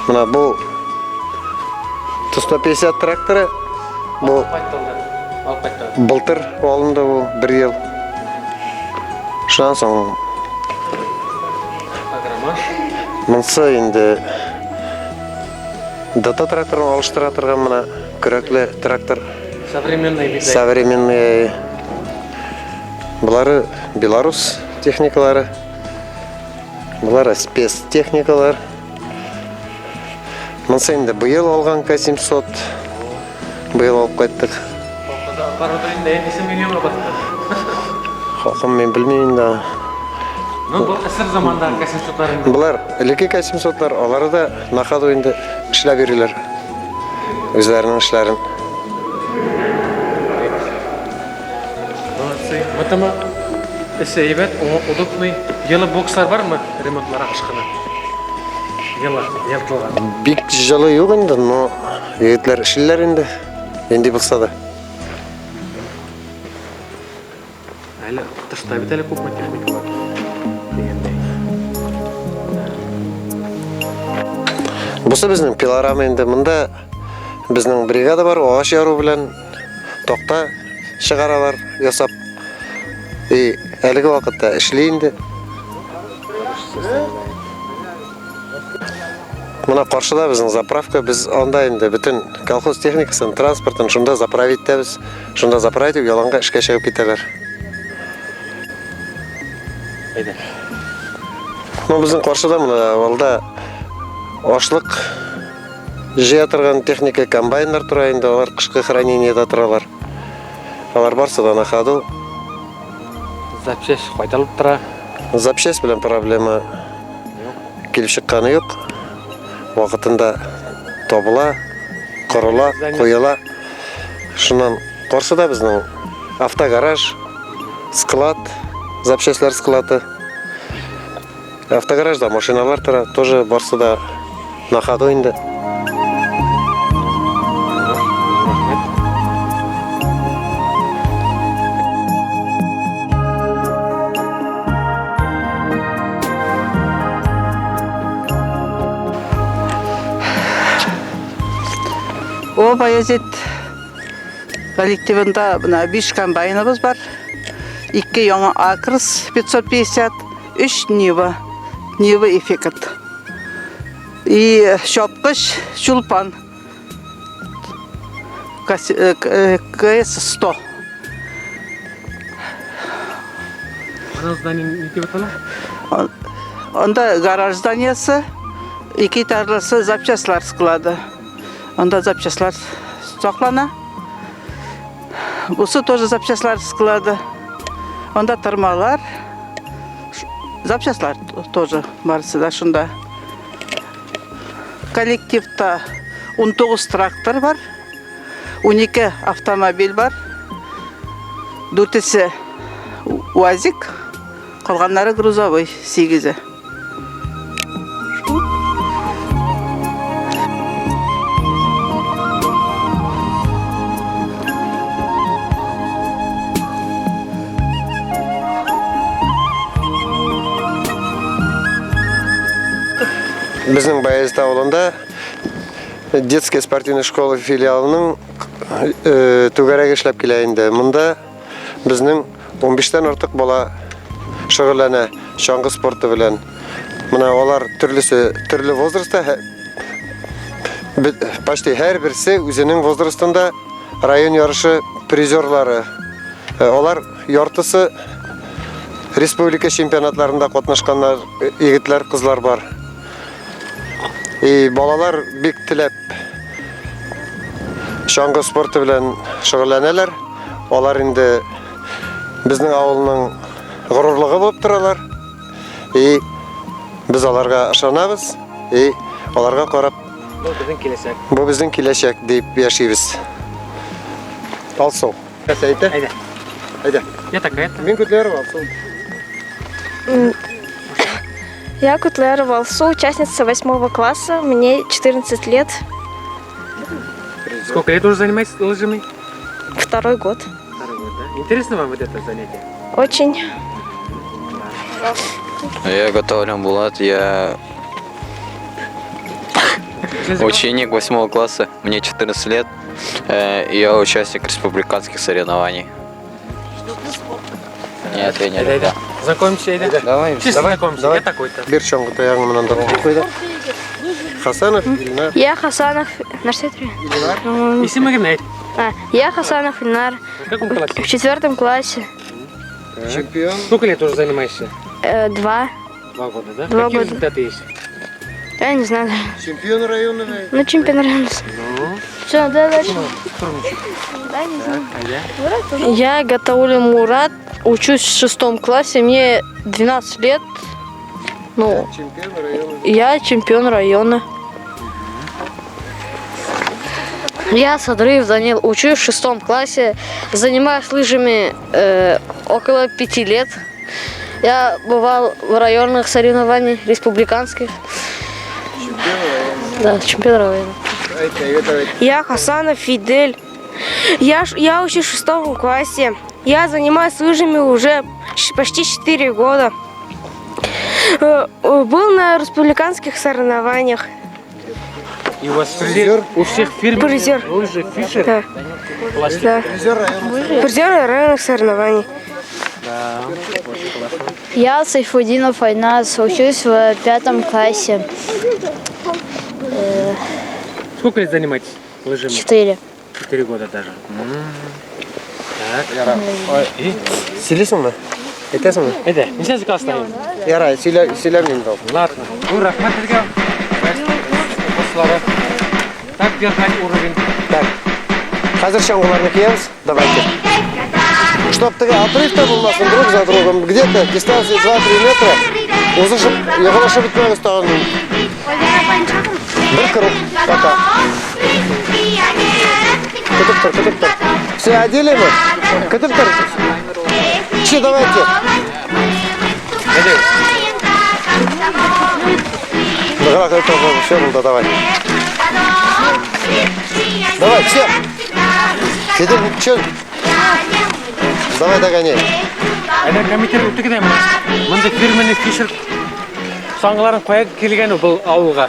Менә бу 150 тракторы бу былтыр алынды бу бер ел. Шуннан соң монысы инде ДТ тракторын алыштыра торган менә көрәкле трактор. Современный бит. Современный. Болары Беларус техникалары. Болары спецтехникалар. Монысы инде быел алган К-700. Быел алып кайттык. Хакын мин белмим инде. Ну, бу әсер замандагы К-700-лар инде. Болар элекке К-700-лар, алары да на ходу инде эшләп йөриләр. Үзләренең эшләрен. Молодцы. Мотома эше әйбәт, удобный. Елы бокслар бармы ремонтларга кышкына? Елы, елтылган. Бик җылы юк инде, но егетләр эшлиләр инде. Нинди булса да. Әле тышта бит әле күпме техника бар. Дигәндәй. Бусы безнең пилорама инде. Монда безнең бригада бар, агач яру белән такта чыгаралар ясап. И әлеге вакытта эшли инде. Менә каршыда безнең заправка, без анда инде бөтен колхоз техникасын, транспортын шунда заправить итәбез. Шунда заправить итеп, яланга эшкә чыгып китәләр. Әйдә. Ну, безнең каршыда менә авылда ашлык җыя торган техника, комбайннар тора инде, алар кышкы хранениедә торалар. Алар барсы да на ходу. Запчасть кайтарылып тора. Запчасть белән проблема килеп чыкканы юк. Вакытында табыла, корыла, куела. Шуннан каршыда безнең автогараж, склад, запчастьлар склады. Автогаражда машиналар тора, тоже барсы да на ходу инде. О Баязет коллективында менә 5 комбайныбыз бар. 2 яңа Акрос 550, 3 Нива, Нива Эффект. И чапкыч Чулпан. КС 100. Ана здание ни дип атала? Анда гараж зданиясе, ике этажлысы запчастьлар склады. Анда запчастьлар саклана. Бусы тоже запчастьлар склады. Анда тырмалар, запчастьлар тоже барысы да шунда. Коллективта 19 трактор бар, 12 автомобиль бар. Дүртесе УАЗик, калганнары грузовой, сигезе. Безнең Баязит авылында детская спортивная школа филиалының э, түгәрәге эшләп килә инде. Монда безнең 15-тән артык бала шөгыльләнә чаңгы спорты белән. Менә алар төрлесе төрле возрастта, почти һәрберсе үзенең возрастында район ярышы призерлары. Э, алар яртысы республика чемпионатларында катнашканнар, э, егетләр, кызлар бар. И балалар бик теләп чаңгы спорты белән шөгыльләнәләр. Алар инде безнең авылның горурлыгы булып торалар. И без аларга ышанабыз, и аларга карап Бу безнең киләчәк. Бу безнең киләчәк дип яшибез. Алсу. Нәрсә әйтә? Әйдә. Әйдә. Я такая-то. Мин Кутлярова Алсу. Я Кутлярова Алсу, участница 8 класса, мне 14 лет. Сколько лет уже занимаетесь лыжами? Второй год. Второй год, да? Интересно вам вот это занятие? Очень. Я Гатаулин Булат, я ученик 8 класса, мне 14 лет, э, я участник республиканских соревнований. Нет, я не люблю. Знакомимся, Эйда. Давай, Чисто знакомимся, я такой-то. Бир чаңгы таягын менә анда куйды. Хасанов Илнар. Я Хасанов... На что это? Илнар. Исемегең әйт. А, я Хасанов Ильнар. В каком классе? В четвертом классе. Чемпион. Сколько лет уже занимаешься? Э, два. Два года, да? Два Какие года. результаты есть? Я не знаю. Чемпион района. Ну, чемпион района. Ну, Все, да, дальше. Да, не знаю. Я Гатаулин Мурат, учусь в шестом классе, мне 12 лет. Ну, я чемпион района. Я Садрыев Данил, учусь в шестом классе, занимаюсь лыжами э, около пяти лет. Я бывал в районных соревнованиях, республиканских. Да, чемпион района. Я Хасанов Фидель. Я, я учусь в шестом классе. Я занимаюсь лыжами уже почти 4 года. Э, э, был на республиканских соревнованиях. И у вас призер? У всех фирм Призер. Лыжи Фишер? Да. Пластик. Да. Призер районных соревнований. Да, очень классно. Я Сайфудинов Айназ, учусь в пятом классе. Э, Сколько лет занимаетесь лыжами? Четыре. Четыре года даже. Так. И? Сөйлисеңме? Әйтәсеңме? Әйдә, ничәнче класста инде? Ярай, сөйлә, сөйләмим инде. Ладно. Ну, рәхмәт сезгә. Дуслары. Так держать уровень. Так. Хәзер чаңгыларны киябез. Давайте. Чтоб теге отрыв та булмасын друг за другом. Где-то дистанция 2-3 метра. Узышып, егылышып бетмәгез тагын. Бер круг пока. Көтеп тор, көтеп тор. Все, одели мы? Көтеп тор. Че, давайте. Ныграк все булды, давай. Давай, все. Федор, че? Давай догоняй. Әнә комитет үтте генә менә. Мондый фирменный Фишер чаңгыларын кая килгән ул авылга.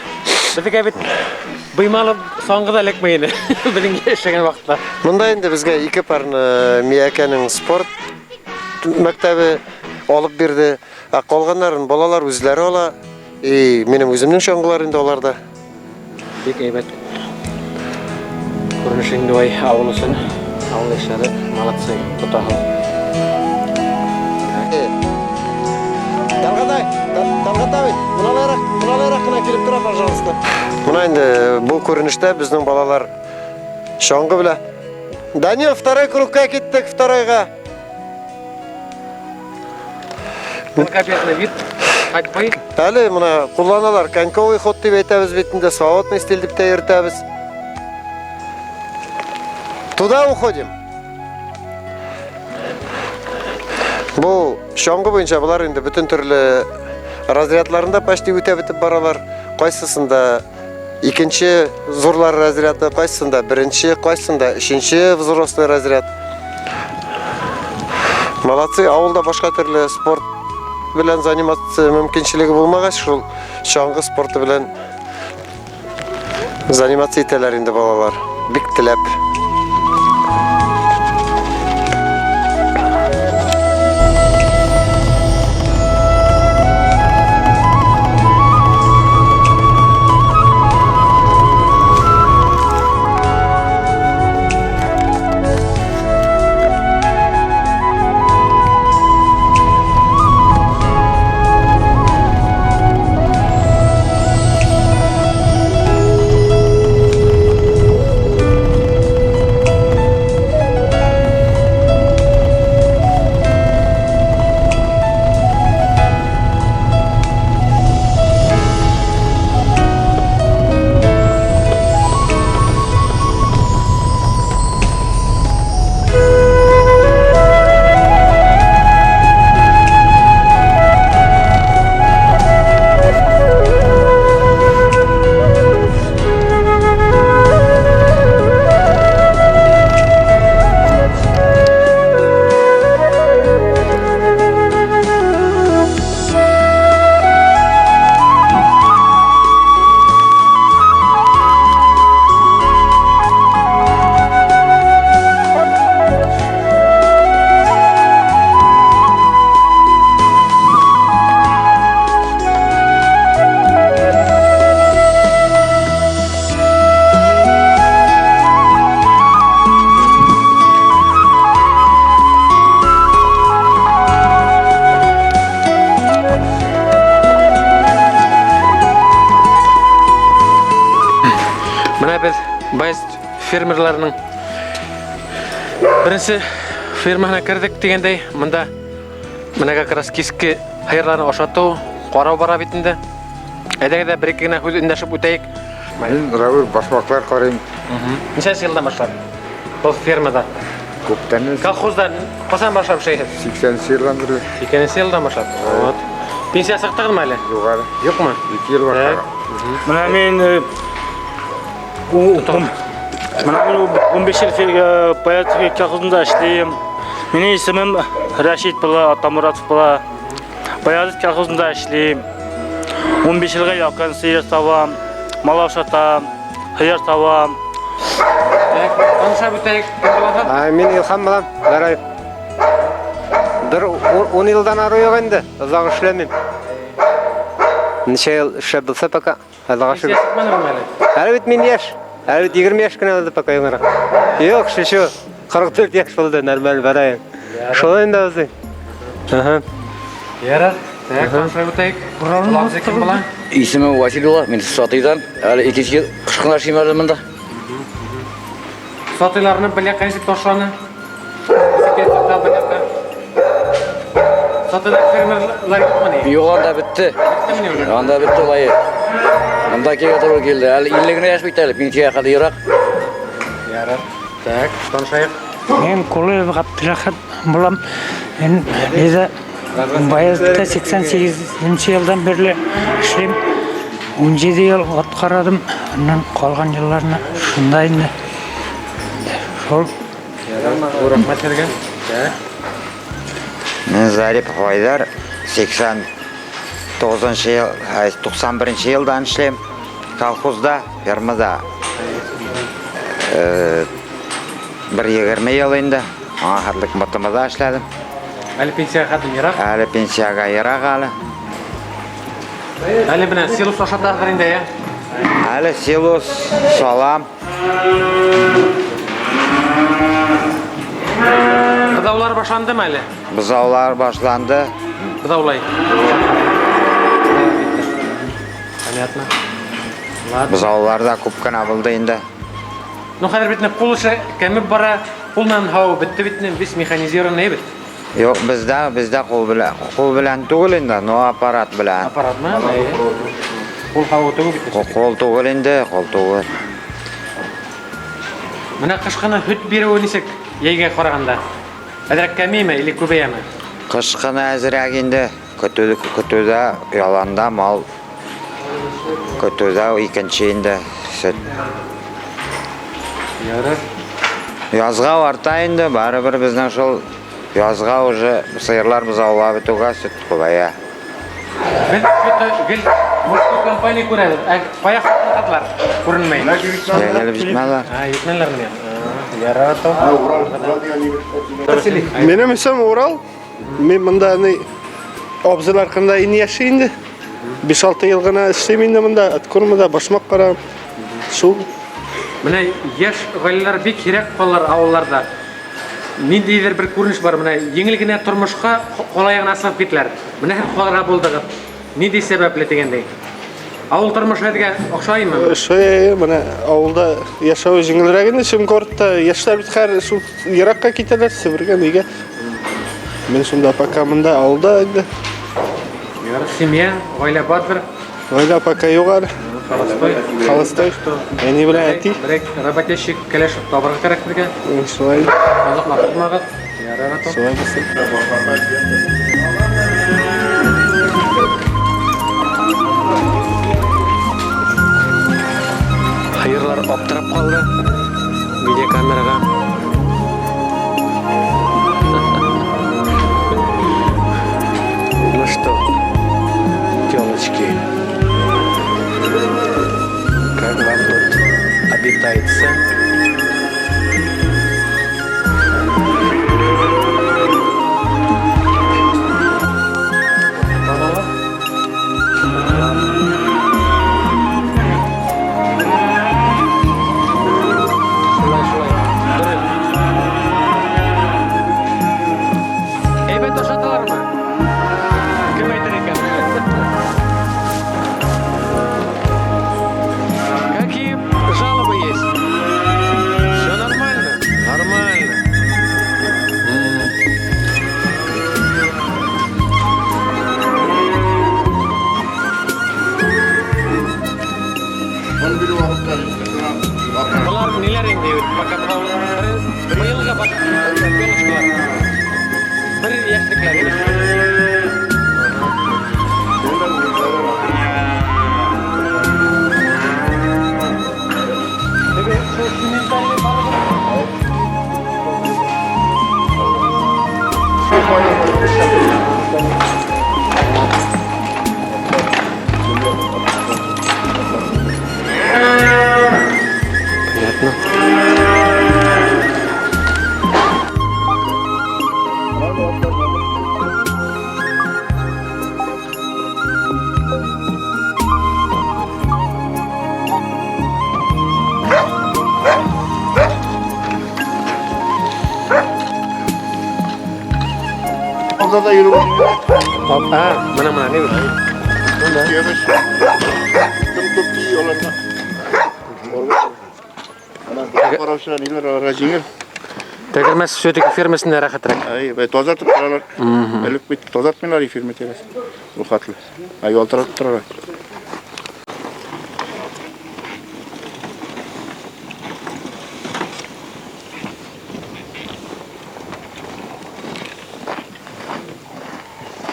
Безгә бит быймалы чаңгы да эләкмәй иде. Безнең яшәгән вакытта. Монда инде безгә ике парны Миякәнең спорт мәктәбе алып бирде. Ә калганнарын балалар үзләре ала. И минем үземнең чаңгылар инде аларда. Бик әйбәт. Күренеш инде ай авыл өчен. Авыл яшьләре молодцы, тотаһың. Талгатай, Талгат абый, мыналайрак, мыналайрак кына килеп тора, пожалуйста. Менә инде бу күренештә безнең балалар чаңгы белә. Данил, второй кругка киттек, второйга. Благоприятный вид ходьбы. Әле менә кулланалар, коньковый ход дип әйтәбез бит инде, свободный стиль дип тә йөртәбез. Туда уходим. Бу чаңгы буенча болар инде бөтен төрле разрядларында почти үтә бетеп баралар. Кайсысында икенче зурлар разряды, кайсысында беренче, кайсысында өченче взрослый разряд. Молодцы, авылда башка төрле спорт белән заниматься мөмкинчелеге булмагач, шул чаңгы спорты белән заниматься итәләр инде балалар. Бик теләп. Менә без Баязит фермерларының беренче фермасына кердек дигәндәй, монда менә как раз киске һыерларны ашату, карау бара бит инде. Әйдәгез дә бер-ике генә һүз эндәшеп үтәек. Мин Равил башмаклар карыйм. Ничәнче елдан башлап? Был фермада. Күптән. Колхозда касан башлап эшләйсез? 80 елдан бирле. 80 елдан башлап. Вот. Пенсия чыктыгызмы әле? Юк әле. Юкмы? 2 ел башка. Менә мин менә мин 15 ел Баязит колхозында эшлим. Минем исемем Рәшит була, Атамуратов була. Баязит колхозында эшлим. 15 елга якын сыер савам, мал ашатам, сыер савам. Так, танышап үтәйек. Кем буласыз? Мин Илһам булам, Гараев. Бер 10 елдан ары юк инде, озак эшләмим. Ничә ел эшләп булса пока, Аллага шөкер. Чыкмадыңмы әле? Әле бит мин яшь. Әле бит 20 яшь кенә булды пока яңарак. Юк, шучу. 44 яшь булды, нормаль барайын. Шулай инде абзый. Ага. Ярар. Так, танышып үтәйек. Абзый кем була? Исемем Василий була, мин Сатыйдан. Әле икенче ел кыш кына эшлим әле монда. Сатыйларны белә ничек ташланы? Сатыйда фермерлар юкмыни? Юк, анда бетте. Анда бетте лайы. Монда килгән туры килде. Әле 50 генә яшь бит әле, пенсиягә хәтле ерак. Ярар. Так, танышайык. Мин Кулыев Габдрәхәт булам. Мин биздә Баязитта 88 елдан бирле эшлим. 17 ел ат карадым. Аннан калган елларны шунда инде. Шул. Рәхмәт сезгә. Так. Мин Зарипов Айдар, 89 ел, 91 елдан эшлим колхозда, фермада. Бер 20 ел инде. Аңа хәтлек МТМда эшләдем. Әле пенсиягә хәтле ерак. Әле пенсиягә ерак әле. Әле менә силос ашатасыздыр инде, ә? Әле силос салам. Бозаулар башландымы әле? Бозаулар башланды. Бозаулай. Понятно. Ладно. Бозаулар да күп кенә булды инде. Ну, хәзер бит кул эше кәмеп бара, кул белән һау бетте бит, без механизированный бит. Юк, бездә, бездә кул белән, кул белән түгел инде, но аппарат белән. Аппаратмы? Кул һавы түгел бит. Кул түгел инде, кул түгел. Менә кышкыны һөт бирүе ничек җәйгә караганда? Әзрәк кәмиме или күбәяме? Кышкыны әзрәк инде, көтү, көтүдә, яланда мал көтүдә икенче инде сөт. Ярар. Язга арта инде, барыбер безнең шул язга уже сыерлар бозаулап бетүгә сөт күбәя. Без что-то гел мужской компания күрәбез. Ә кая хатын-кызлар күренми? Әле җитмәделәр. А, җитмәделәр менә. Ярар. Минем исем Урал. Мин монда ни абзыйлар кында инде яши инде. 5-6 ел гына эшлим инде монда, откормада башмак карам. Шул. Менә яшь гаиләләр бик сирәк калалар авылларда. Ниндидер бер күренеш бар, менә җиңел генә тормышка калай гына асылып киттеләр. Менә һәм калырга булдыгыз. Нинди сәбәпле дигәндәй. Авыл тормышы сезгә охшаймы? Ошый, менә авылда яшәү җиңелрәк инде, чем городта. Яшьләр бит хәзер шул еракка китәләр, Себергә, нигә. Мин шунда пока монда авылда инде. Ярар, семья, гаилә бардыр. Гаилә пока юк әле. Холостой. Холостой. Әни белән әти. Берәк работящий кәләш табырга кирәк безгә. Шулай. Озаклап тормагыз. Ярар, атом. Шулай булсын. Сыерлар аптырап калды видеокамерага. Ну что, телочки, как вам тут обитается? Шулай, шулай. Дөрес. Әйбәт ашаталармы? Кем әйтер икән? Какие жалобы есть? Все нормально? Нормально. Болар ниләр инде? Пока быелгы белочкалар. Бер яшьлекләр. Теге шул симментальный балыгы. Приятно. Алда да йөрү. А, менә менә ни бу? Кем күп ти аларга. Ана караучылар ниләр аларга җиңел. Тәгәрмәс все-таки фермасында рәхәтрәк. Әй, бә тазартып торалар. Элек бит тазартмыйлар ферма тирәсе. Ул хатлы. Ай ялтыратып торалар.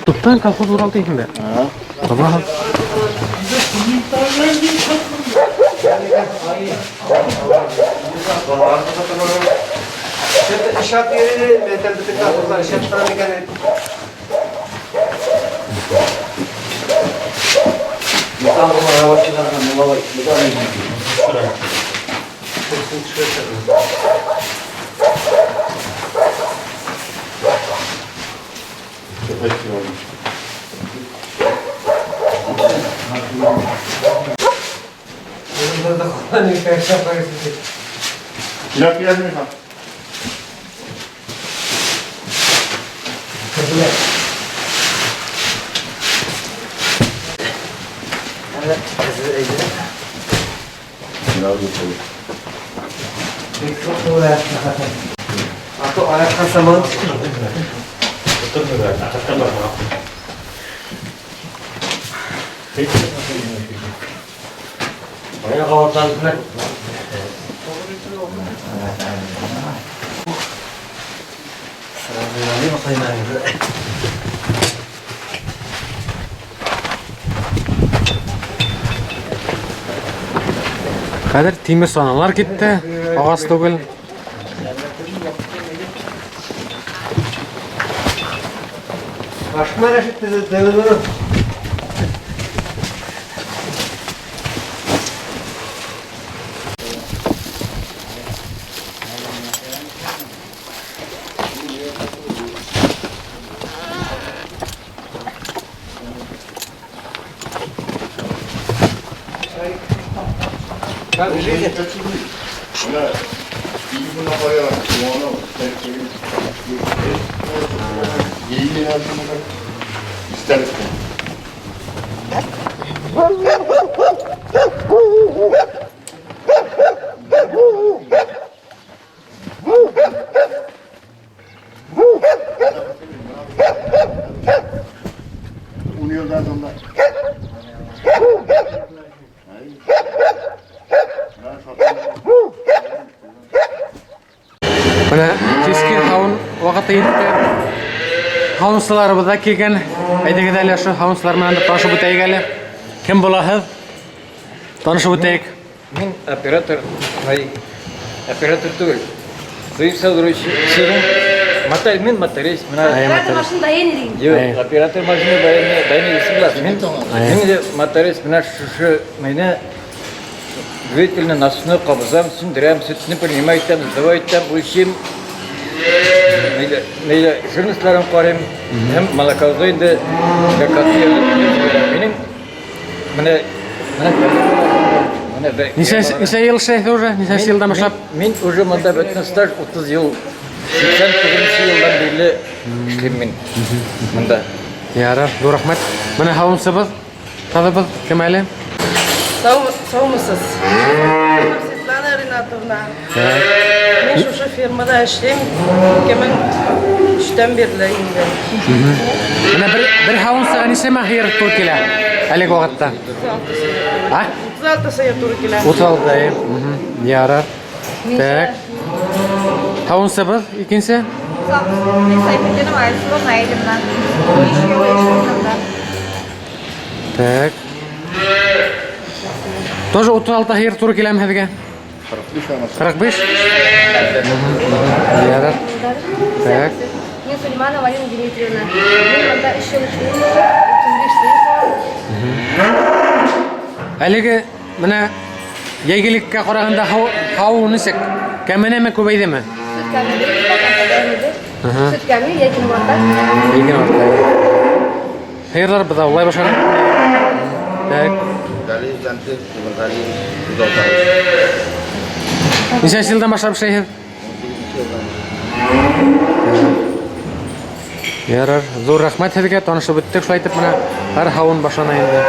Туптан колхоз Урал дисеңме? Баба. İnşaat yeri de bütün kolhozlar inşaat falan икән. Як я не Хәзер тимер саналар китте, агас түгел. Башма рәшит төзелде. Менә кичке һавын вакыты җитте. Һавынчыларыбыз да килгән. Әйдәгез әле шул һавынчылар белән дә танышып үтәйек әле. Кем буласыз? Танышып үтәйек. Мин оператор, ай, оператор түгел. Сыер саудыручы, моторист, мин моторист, менә. Оператор машина дайын идең. Юк, оператор машина дайын, дайын исем була. Мин, мин дә моторист, менә шушы мине двигательне насосны кабызам, сүндерәм, сөтне принимать итәм, сдавать итәм, үлчим. Нәйлә, нәйлә жирностьларын карыйм. Һәм молоковозга инде заказны язып җибәрәм. Минем менә менә менә бер- Ничә ничә ел эшләйсез уже? Ничә елдан башлап? Мин уже монда бөтен стаж 30 ел. 89 елдан бирле эшлим мин монда. Ярар, зур рәхмәт. Менә һавынчыбыз, кызыбыз кем әле? Саумысыз. Светлана Ринатовна. Мин шушы фермада эшлим. 2003-тән бирле инде. Менә бер бер һавынчыга ничә сыер туры килә әлеге вакытта? А? 36 сыер туры килә. 36 әйе. Ярар. Так. Һавынчыбыз икенче. Мин Сайфетдинова Айсылу Наилевна. 5 ел эшлим монда. Так. Тоже 36 сыер туры киләме һеҙгә? 45. Ярар. Так. Мин Сулейманова Алина Дмитриевна. Мин монда 3 ел эшлим уже. 35 сыер савам. Әлеге менә йәйгелеккә караганда һау ничек? Кәменеме, күбәйдеме? Сөт кәмеде, кәмеде. Ага. Сөт кәми, яки арта. Йәйген арта. Һыйырлар быҙаулай башланы. Так. Нисәнсе йылдан башлап эшләйһегеҙ? Ярар, ҙур рәхмәт һеҙгә, танышып үттек. Шулай итеп менә һәр һауын башлана инде.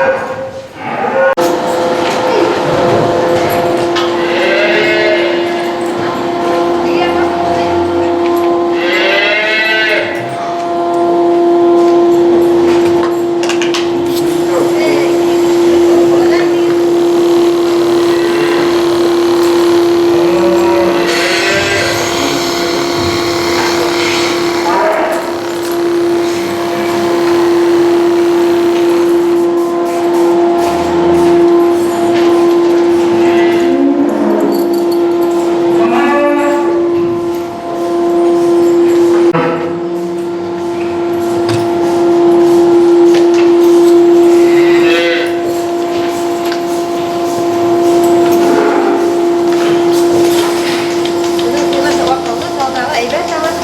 Безнең сыерлар савап калды, салдагы әйбәт алар.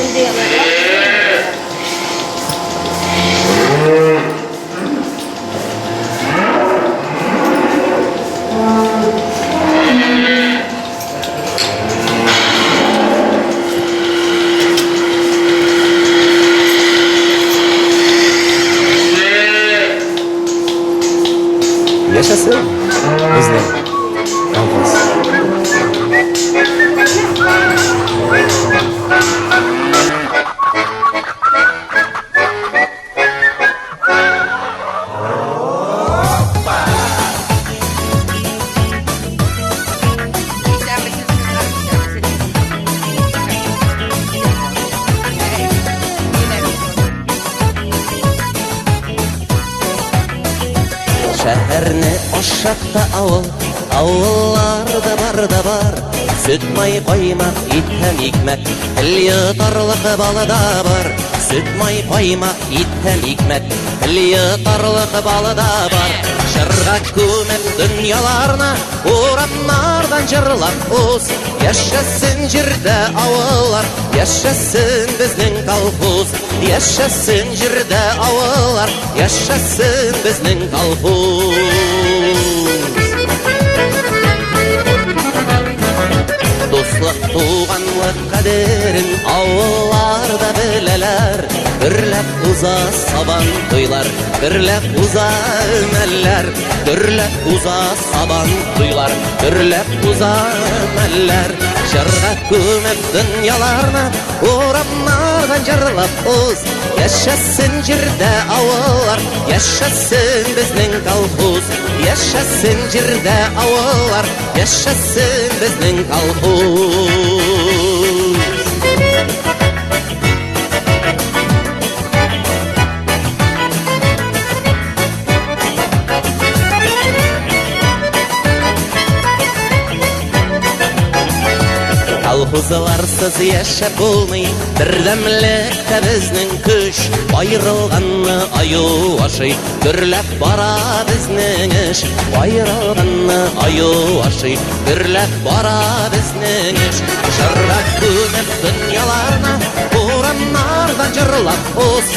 Инде алар. Яшәсен безнең колхоз. Шәһәрне ашатты авыл, авылларда бар да бар. Сөт, май, каймак, ит һәм икмәк, тел йотарлык балы да бар. Сөт, май, каймак, ит һәм икмәк, тел йотарлык балы да бар. Җырга күмеп дөньяларны, урамнардан җырлап уз. Яшәсен җирдә авыллар, яшәсен безнең колхоз. Яшәсен җирдә авыллар, яшәсен безнең колхоз. кадерен авылларда беләләр. Гөрләп уза сабан туйлар, гөрләп уза өмәләр, гөрләп уза сабан туйлар, гөрләп уза өмәләр. Җырга күмеп дөньяларны, урамнардан җырлап уз. Яшәсен җирдә авыллар, яшәсен безнең колхоз. Яшәсен җирдә авыллар, яшәсен безнең колхоз. Колхозларсыз яшәп булмый, бердәмлек тә безнең көч. Аерылганны аю ашый, гөрләп бара безнең эш. Аерылганны аю ашый, гөрләп бара безнең эш. Җырга күмеп дөньяларны, урамнарда җырлап уз.